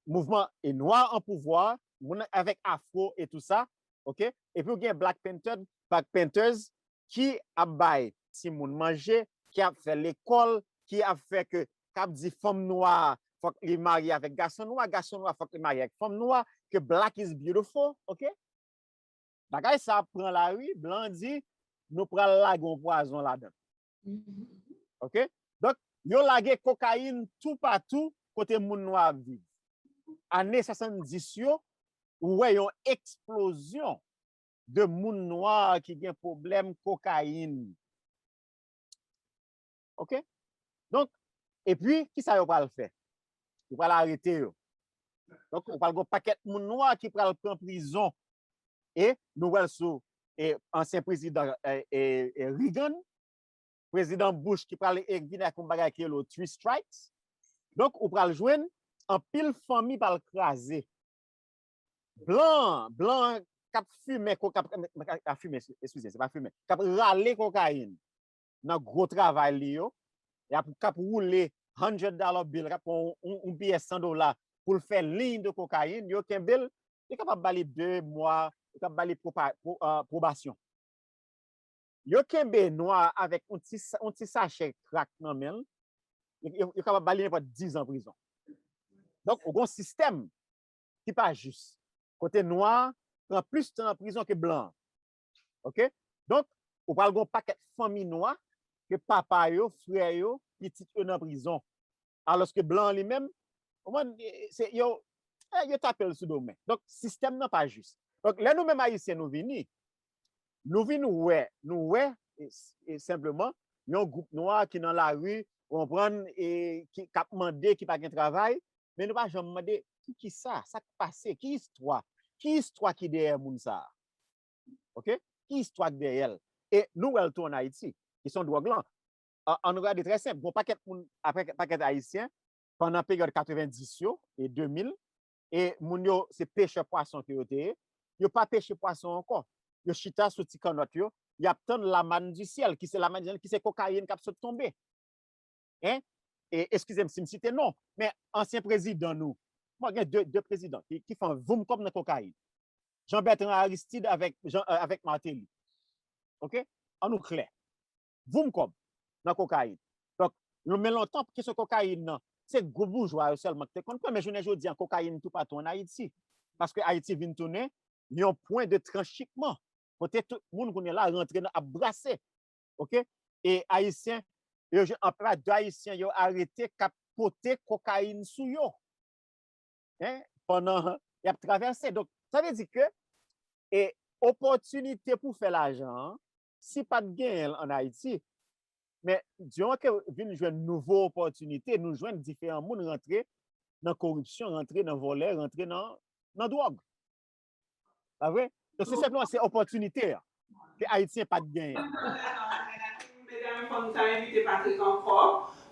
mouvman e nwa an pouvwa, moun avèk afro e tou sa, ok? Epi ou gen Black Panther, Black Panthers ki ap bay timoun manje, ki ap fè lekòl, ki ap fè ke, k ap di fanm nwa fòk li marye avèk gason nwa, gason nwa fòk li marye avèk fanm nwa, ke black is beautiful, ok? Bagay sa ap pran lari, blan di nou pral lage yon pwazon ladan. Ok? Donk, yo lage kokayin toupatou kote moun nwa ap viv. Ane swasanndis yo, ou wè yon eksplozyon de moun nwa ki gen pwoblèm kokayin. Ok? Donk, epi, kisa yo pral fè? Yo pral arete yo. Donk, ou pral gen pakèt moun nwa ki pral pran prizon. E nou wè l sou e, ansyen prezidan e, e, e Reagan, prezidan Bush ki pral e, vin ak yon bagay ki rele three strikes. Donk, ou pral jwenn anpil fanmi pral kraze. Blan, blan k ap fimen, k ap, k ap fimen, eskize, se pa fimen, k ap rale kokayin nan gwo travay li yo, y ap, k ap woule hundred dollar bill, k ap pran yon, yon biyè san dola pou l fè liy de kokayin, yo kenbe l, yo kapab ba li de mwa, yo kapab ba li pwobasyon. Yo kenbe nwa avèk yon ti, yon ti sachè krak nan men l, yo, yo kapab ba li nenpòt diz an prizon. Donk, ou gen yon sistèm ki pa jis. Kote nwa pran plis tan nan prizon ke blan. Ok? Donk, ou pral gen yon pakèt fanmi nwa ke papa yo, frè yo, pitit yo nan prizon. Alòske blan an li menm, konprann, se, yo, eh, yo tape l sou do men. Donk, sistèm nan pa jis. Donk, lè nou menm Ayisyen nou vini, nou vin wè, nou wè, e, e senpleman, yon gwoup nwa ki nan lari, konprann, e ki, k ap mande, ki pa gen travay, men nou pa janm mande ki, ki sa, sa k pase, ki istwa, ki istwa ki dèyè moun sa a? Oke? Ki istwa k dèyè l? E nou wè l tou ann Ayiti. Kesyon dwòg lan. An, ann gade trè senp. Gon pakèt moun, apre pakèt Ayisyen, pandan peryòd katrevenndis yo e de mil, e moun yo, se pechè pwason ke yo te ye. Yo pa peche pwason ankò. Yo chita sou ti kannòt yo. Y ap tann la manne du ciel, ki se la manne du ciel, ki se kokayin k ap sot tonbe. Hein? E, eskize m si m site non, men ansyen prezidan nou, bon, gen de, de prezidan ki, ki fè yon voum kòb nan kokayin. Jean Bertrand Aristide avèk, Jean, euh, avèk Martelly. Oke? An nou klè. Voum kòb nan kokayin. Donk, nou, men lontan, kesyon kokayin nan, se gwo boujwa yo sèlman ki te konn pran, men jounen jodi a, kokayin toupatou ann Ayiti. Paske Ayiti vin tounen yon pwen de transhipman. Kote tout moun kounye a la rantre nan, ap brase. Oke? E Ayisyen, yo jwenn anplwa de Ayisyen yo arete k ap pote kokayin sou yo. Hein? Pandan y ap travèse. Donk, sa vle di ke, e, opòtinite pou fè lajan an, si pa t genyen l ann Ayiti, men, diman ke vin jwenn nouvo opòtinite, nou jwenn diferan moun rantre nan koripsyon, rantre nan vòlè, rantre nan, nan dwòg. Pa vre? Donk, se senpleman, se opòtinite a ke Ayisyen pa t genyen. Medam, fò nou ta envite Patrick ankò,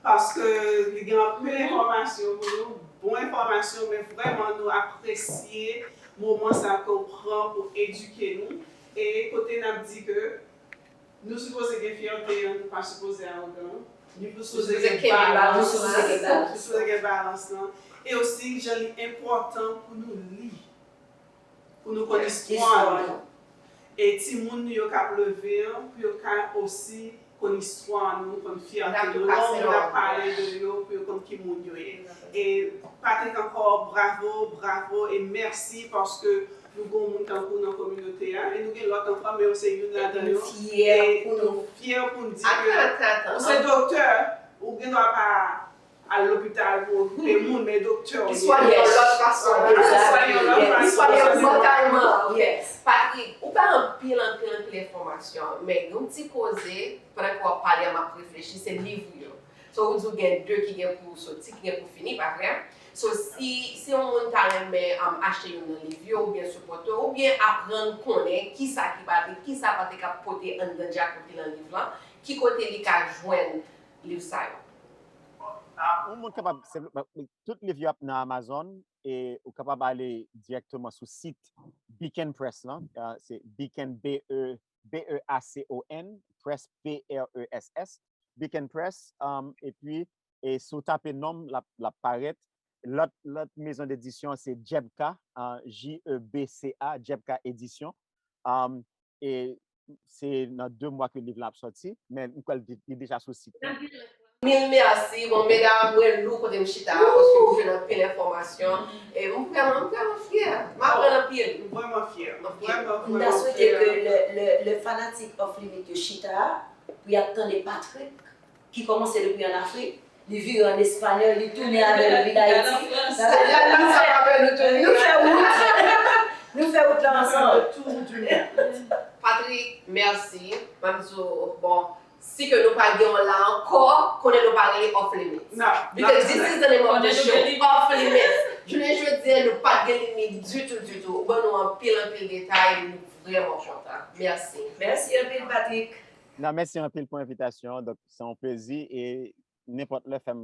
paske li gen anpil enfòmasyon pou nou, bon enfòmasyon, men vrèman nou apresye moman sa ke w pran pou edike nou, e kote n ap di ke nou sipoze gen fyète, nou pa sipoze awogan, nou sipoze gen balans, nou sipoze gen balans lan, e osi jan li enpòtan pou nou li, pou nou konn istwa nou. E timoun nou yo k ap leve an, pou yo ka osi konn istwa nou, konn fyète nou. Lè yon moun ap pale de yo, pou yo konn ki moun yo ye. E Patrick, ankò, bravo, bravo, e mèsi paske nou gen yon moun tankou w nan kominote a, e nou gen lòt ankò, men w se youn ladan yo. E nou fyè pou n di ke ou se doktè, ou gen dwa pa al lopital pou okipe moun, men doktè w ye. Li swaye yon lòt fason. Li swaye yon lòt fason. Li swaye mantalman. Patrick, ou bay anpil, anpil, anpil enfòmasyon, men yon ti koze, pandan ke w ap pale a, m ap reflechi, se liv ou yo. So, ou di w gen de ki gen pou soti, ki gen pou fini, pa vre? So, si, si yon moun ta renmen, um, achte youn nan liv yo, oubyen sipòte w, oubyen aprann konnen kisa ki Patrick, kisa Patrick ap pote anndan dyakout li nan liv lan, ki kote li ka jwenn liv sa yo? Yon moun kapab, tout liv yo ap nan Amazon, e ou kapab ale dirèkteman sou sit Beacon Press lan, se Beacon, B E, B E A C O N, Press, P R E S S, Beacon Press, um, epi, e si w tape non m, l ap, l ap parèt. Lòt, lòt mezon dedisyon se Jebka, uh, J E B C A, Jebka Edisyon. Um, e se nan de mwa ke liv la ap sòti, men m kwè li deja sou sit la. Mil mèsi. Bon, medam, mwen lou kote m chita a, paske m jwenn anpil enfòmasyon. E m vrèman, m vrèman fyè. M aprann anpil. M vrèman fyè. M vrèman, vrèman fyè. M ta swete ke lè, lè, lè fanatik Off Limit yo chita a, pou y ap tande Patrick, ki kòmanse depi ann Afrik, li vire ann Espanyòl, li tounen avè l vin Ayiti. Nou fè, nou fè wout, nou fè wout la ansanm. Patrick, mèsi. M ap di w, bon, si ke nou pa gen w la ankò, konnen nou pa rele Off Limits. Because this is the name of the show, Off Limits. Jounen jodi a, nou pa t gen limit ditou, ditou. Ou ban nou anpil, anpil detay, nou vrèman kontan. Mèsi. Mèsi anpil, Patrick. Nan, mèsi anpil pou envitasyon an. Donk, se yon plezi e nenpòt lè fè m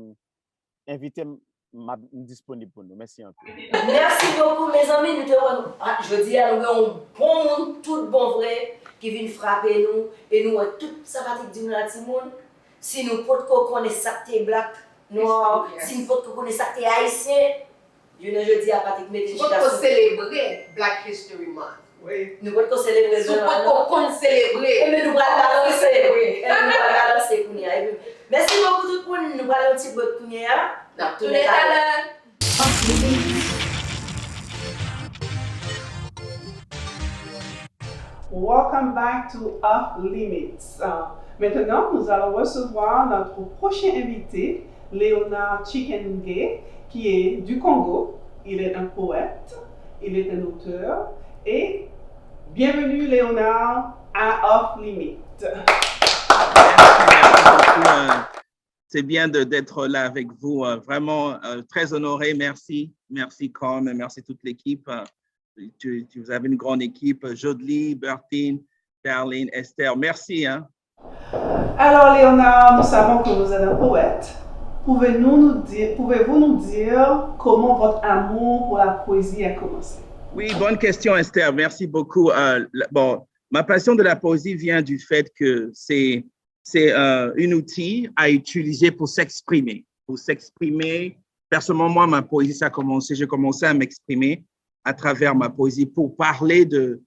envite m, m ap, m disponib pou nou. Mèsi anpil. Merci beaucoup, mezanmi, nou te wè nou, ah, jodi a, nou gen yon bon moun, tout bon vre, ki vin frape nou, e nou wè tout sa Patrick di nou la, timoun, si nou potko konnen sa k te black, nwa, si nou potko konnen sa k te ayisyen, jounen jodi a, Patrick mete l chita sou. Si w potko selebre Black History Month, Nou potko selebre vre non. Si w potko konn selebre. Ebyen nou pral balanse. Ebyen nou pral balanse kounye a. Ebyen, mèsi bokou tout moun. Nou pral yon ti break kounye a. N ap tounen talè. Welcome back to Off Limits. Euh, maintenant, nous allons recevoir notre prochain invité, Léonard Chikenge, qui est du Congo. Il est un poète, il est un auteur, et bienvenue, Léonard, à Off Limits. Merci, merci beaucoup. Euh, c'est bien de, d'être là avec vous. Euh, vraiment, euh, très honoré. Merci. Merci, Carmen. Merci toute l'équipe. Euh, tu, tu- vous avez une grande équipe, Jodly, Bertine, Darlene, Esther. Merci, hein. Alors, Léonard, nous savons que vous êtes un poète. Pouvez-nous nous dire, pouvez-vous nous dire comment votre amour pour la poésie a commencé? Oui, bonne question, Esther. Merci beaucoup. Euh, la- bon, ma passion de la poésie vient du fait que c'est c'est euh, un outil à utiliser pour s'exprimer. Pour s'exprimer, personnellement, moi, ma poésie, ça a commencé, j'ai commencé à m'exprimer à travers ma poésie pour parler de,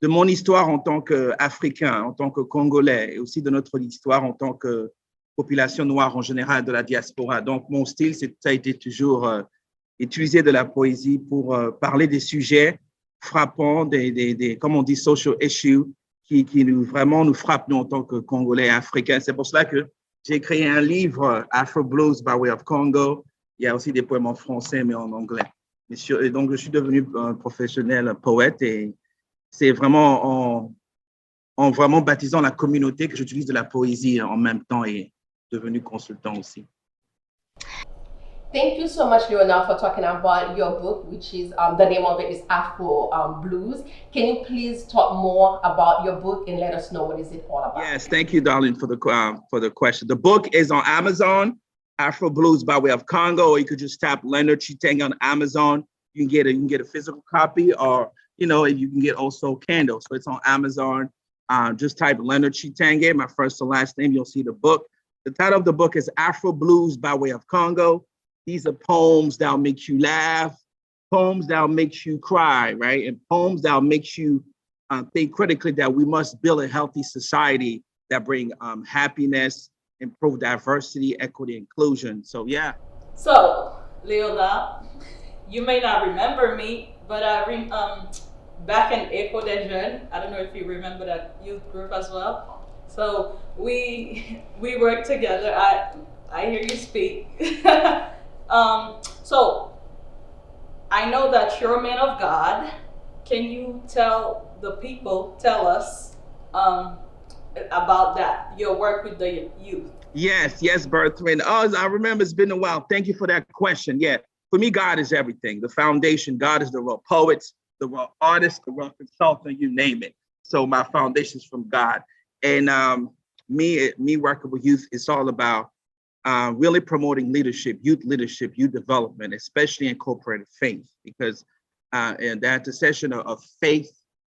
de mon histoire en tant qu'Africain, en tant que Congolais, et aussi de notre histoire en tant que population noire en général de la diaspora. Donc, mon style, c'est, ça a été toujours euh, utiliser de la poésie pour euh, parler des sujets frappants, des, des, des, comme on dit, social issues, qui, qui nous, vraiment nous frappent, nous, en tant que Congolais et Africains. C'est pour cela que j'ai créé un livre, euh, Afro Blues by Way of Congo. Il y a aussi des poèmes en français, mais en anglais. Mais sur- et donc, je suis devenu un professionnel poète et c'est vraiment en, en vraiment baptisant la communauté que j'utilise de la poésie en même temps et devenu consultant aussi. Thank you so much, Leonard, for talking about your book, which is um, the name of it is Afro um, Blues. Can you please talk more about your book and let us know what is it all about? Yes, thank you, darling, for the uh, for the question. The book is on Amazon, Afro Blues by Way of Congo, or you could just tap Leonard Chitenge on Amazon. You can get a you can get a physical copy, or you know you can get also Kindle. So it's on Amazon. Uh, just type Leonard Chitenge, my first and last name. You'll see the book. The title of the book is Afro Blues by Way of Congo. These are poems that'll make you laugh, poems that'll make you cry, right? And poems that'll make you uh, think critically that we must build a healthy society that bring um, happiness, improve diversity, equity, inclusion. So yeah. So, Leonard, you may not remember me, but I re- um back in Echo des Jeunes. I don't know if you remember that youth group as well. So we we work together. I I hear you speak. um, so I know that you're a man of God. Can you tell the people, tell us um, about that, your work with the youth? Yes, yes, Bertrand. Oh, I remember it's been a while. Thank you for that question. Yeah, for me, God is everything. The foundation, God is the rock. Poets, the rock artists, the rock consultant, you name it. So my foundation is from God. And um, me, me working with youth, it's all about uh, really promoting leadership, youth leadership, youth development, especially incorporated faith, because uh, and that intersection of, of faith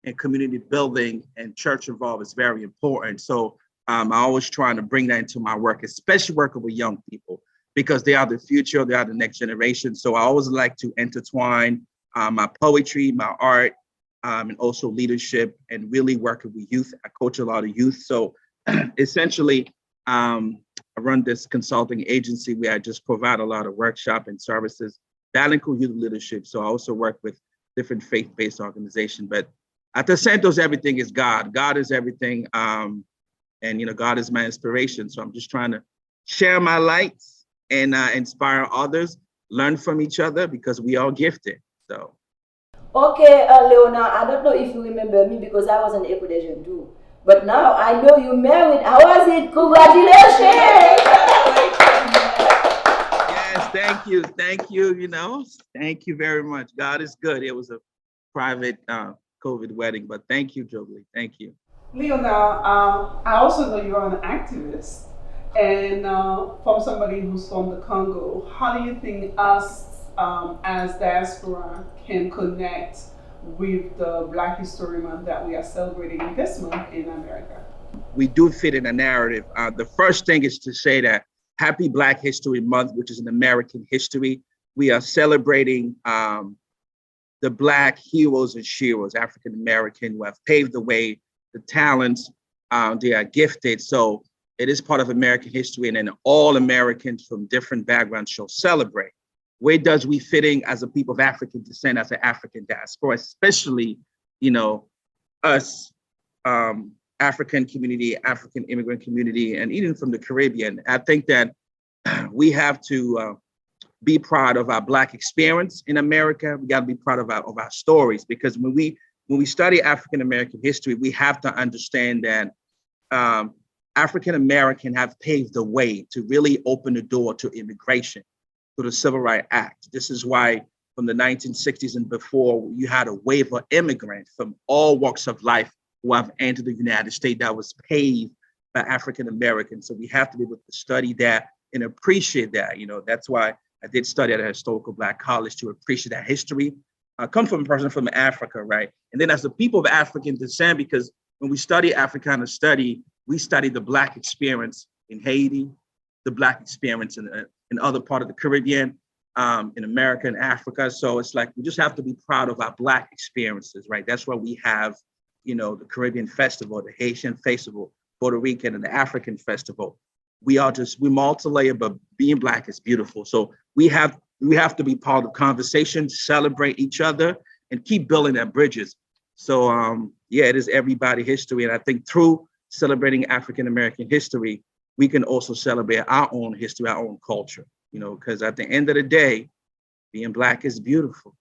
and community building and church involved is very important. So um, I always trying to bring that into my work, especially working with young people, because they are the future, they are the next generation. So I always like to intertwine uh, my poetry, my art, um, and also leadership, and really working with youth. I coach a lot of youth. So essentially, um, I run this consulting agency where I just provide a lot of workshop and services that include youth leadership. So I also work with different faith-based organizations. But at the center of everything is God. God is everything, um, and you know, God is my inspiration. So I'm just trying to share my lights and uh, inspire others, learn from each other because we all gifted. So. Okay, uh, Leonard, I don't know if you remember me because I was in Echo des Jeunes too. But now I know you married. How was it? Congratulations! Yes, thank you, thank you. You know, thank you very much. God is good. It was a private uh, COVID wedding, but thank you, Jodly. Thank you. Leonard, um, I also know you're an activist, and uh, from somebody who's from the Congo, how do you think us um, as diaspora can connect with the Black History Month that we are celebrating this month in America? We do fit in a narrative. Uh, the first thing is to say that Happy Black History Month, which is an American history. We are celebrating um, the Black heroes and sheroes, African American, who have paved the way, the talents, uh, they are gifted. So it is part of American history, and then all Americans from different backgrounds shall celebrate. Where does we fit in as a people of African descent, as an African diaspora, especially, you know, us um, African community, African immigrant community, and even from the Caribbean? I think that we have to uh, be proud of our Black experience in America. We got to be proud of our, of our stories, because when we when we study African American history, we have to understand that um, African American have paved the way to really open the door to immigration through the Civil Rights Act. This is why from the nineteen sixties and before, you had a wave of immigrants from all walks of life who have entered the United States that was paved by African Americans. So we have to be able to study that and appreciate that. You know, that's why I did study at a historical black college to appreciate that history. I come from a person from Africa, right? And then as the people of African descent, because when we study Africana study, we study the black experience in Haiti, the black experience in, uh, in other part of the Caribbean, um, in America and Africa. So it's like we just have to be proud of our black experiences, right? That's why we have, you know, the Caribbean festival, the Haitian festival, Puerto Rican and the African festival. We are just, we multi-layer, but being black is beautiful. So we have we have to be part of conversation, celebrate each other, and keep building that bridges. So um, yeah, it is everybody history, and I think through celebrating African American history, we can also celebrate our own history, our own culture. You know, because at the end of the day, being black is beautiful.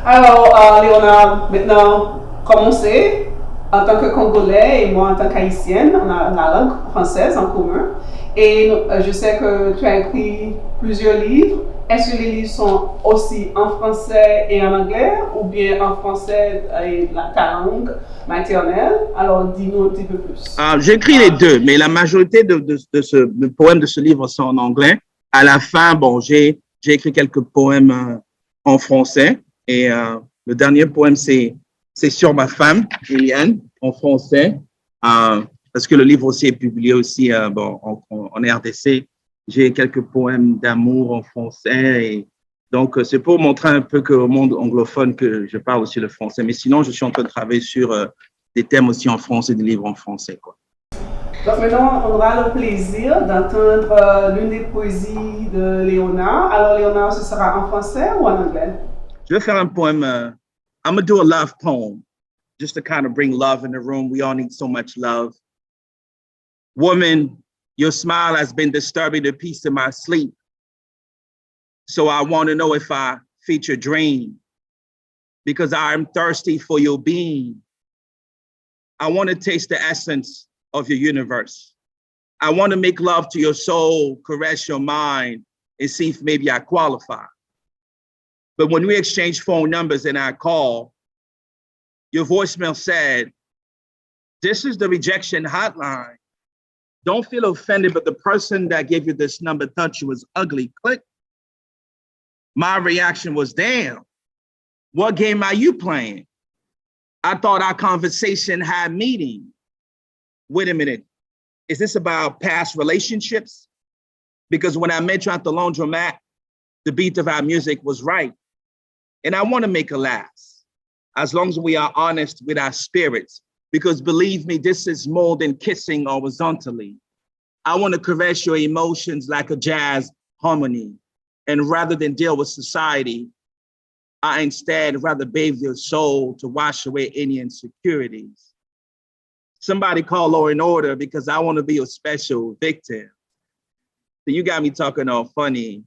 Alors, euh, Léonard, maintenant, comme on sait, en tant que Congolais et moi en tant qu'Haïtienne, on a la langue française en commun. Et euh, je sais que tu as écrit plusieurs livres. Est-ce que les livres sont aussi en français et en anglais ou bien en français et la, ta langue maternelle? Alors, dis-nous un petit peu plus. Euh, J'écris les deux, mais la majorité de, de, de, ce, de poèmes de ce livre sont en anglais. À la fin, bon, j'ai j'ai écrit quelques poèmes euh, en français. Et euh, le dernier poème, c'est c'est sur ma femme, Julienne, en français. Euh, parce que le livre aussi est publié aussi euh, bon, en, en, R D C. J'ai quelques poèmes d'amour en français. Et donc, euh, c'est pour montrer un peu qu'au monde anglophone, que je parle aussi le français. Mais sinon, je suis en train de travailler sur euh, des thèmes aussi en français, des livres en français. Quoi. Donc maintenant, on aura le plaisir d'entendre euh, l'une des poésies de Léonard. Alors Léonard, ce sera en français ou en anglais? Je vais faire un poème. Uh, I'm gonna do a love poem, just to kind of bring love in the room. We all need so much love. Woman, your smile has been disturbing the peace of my sleep. So I want to know if I feed your dream, because I am thirsty for your being. I want to taste the essence of your universe. I want to make love to your soul, caress your mind, and see if maybe I qualify. But when we exchanged phone numbers and I called, your voicemail said, "This is the rejection hotline. Don't feel offended, but the person that gave you this number thought you was ugly." Click. My reaction was, "Damn, what game are you playing? I thought our conversation had meaning." Wait a minute. Is this about past relationships? Because when I met you at the laundromat, the beat of our music was right. And I want to make it last, as long as we are honest with our spirits. Because believe me, this is more than kissing horizontally. I want to caress your emotions like a jazz harmony. And rather than deal with society, I instead rather bathe your soul to wash away any insecurities. Somebody call Law and Order, because I want to be your special victim. So you got me talking all funny,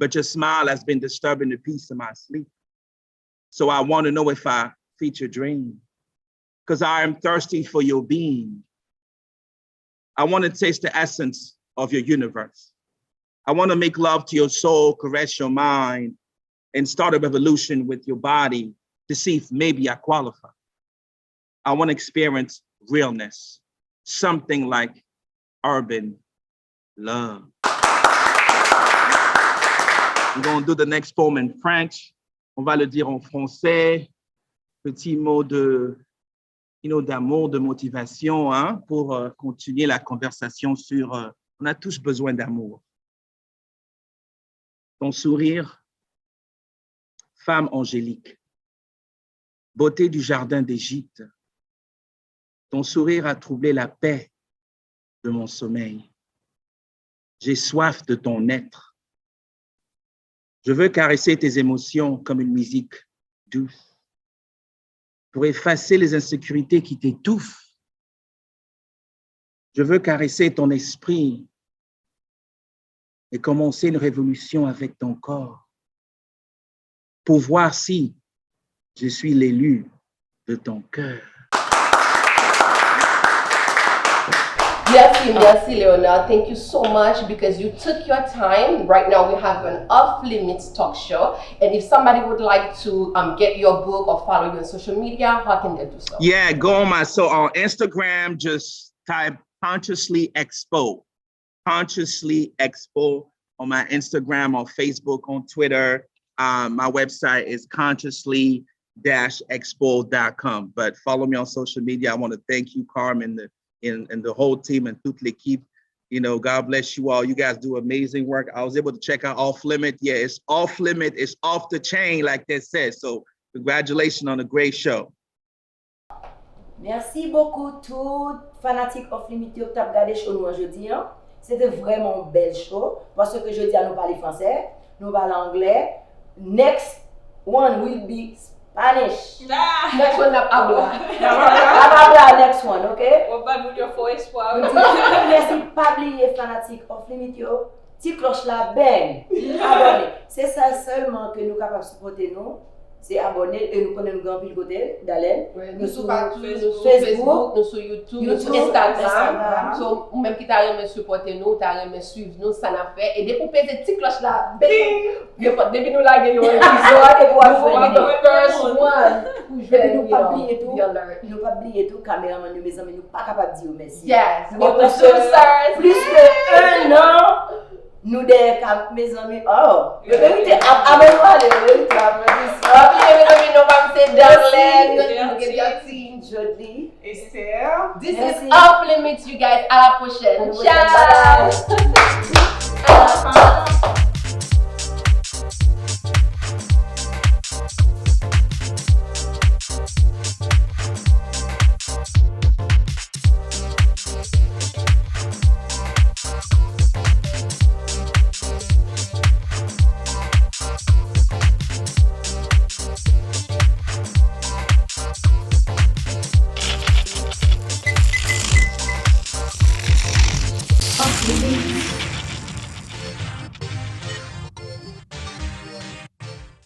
but your smile has been disturbing the peace of my sleep. So I want to know if I feed your dream, because I am thirsty for your being. I want to taste the essence of your universe. I want to make love to your soul, caress your mind, and start a revolution with your body to see if maybe I qualify. I want to experience realness, something like urban love. We're going to do the next poem in French. On va le dire en français. Petit mot de, you know, d'amour, de motivation, hein, pour euh, continuer la conversation sur euh, on a tous besoin d'amour. Ton sourire, femme angélique, beauté du jardin d'Égypte, ton sourire a troublé la paix de mon sommeil. J'ai soif de ton être. Je veux caresser tes émotions comme une musique douce pour effacer les insécurités qui t'étouffent. Je veux caresser ton esprit et commencer une révolution avec ton corps pour voir si je suis l'élu de ton cœur. Merci, merci, Leonard. Thank you so much because you took your time. Right now, we have an off limits talk show. And if somebody would like to um, get your book or follow you on social media, how can they do so? Yeah, go on my so on Instagram, just type Consciously Expo. Consciously Expo on my Instagram, on Facebook, on Twitter. Um, my website is consciously expo.com. But follow me on social media. I want to thank you, Carmen, the, and, and the whole team and toute l'équipe. You know, God bless you all. You guys do amazing work. I was able to check out Off Limit. Yeah, it's off limit. It's off the chain, like they said. So congratulations on a great show. Merci beaucoup tout fanatik Off Limit yo k t ap gade show nou an jodi an. Se te vrèman yon bèl show paske jodi a nou pale fransè, nou pale anglè. Next one will be Spanish. Next one n ap abla. N ap abla next one, ok? W ap bay moun yo fo espwa. Mèsi, pa bliye fanatik Off Limit yo. Ti klòch la, bang! Abòne. Se sa sèlman ke nou kapab sipòte nou. Se abòne e nou konnen nou gen anpil kote, Dalèn. Nou sou Facebook, nou sou YouTube, nou sou Instagram. So, ou menm ki ta renmen sipòte nou, ou ta renmen swiv nou, sa n ap fè. E depi w peze ti klòch la, bing! Nenpòt, depi nou lage yon epizòd, epi w ap jwenn the first one pou jwenn, you know, the alert. Nou pa bliye tou, kameramann yo, mezanmi, nou pa kapab di yo mèsi. Yes, the producers. Plis ke un an, nou dèyè kam, mezanmi, oh, yo merite, avan nou ale, yo merite aplodisman. Ok, mezanmi, non pa m se Darlene, nou gen Team Jodly. Esther. This is Off Limits, you guys. À la prochaine. Ciao. Off Limits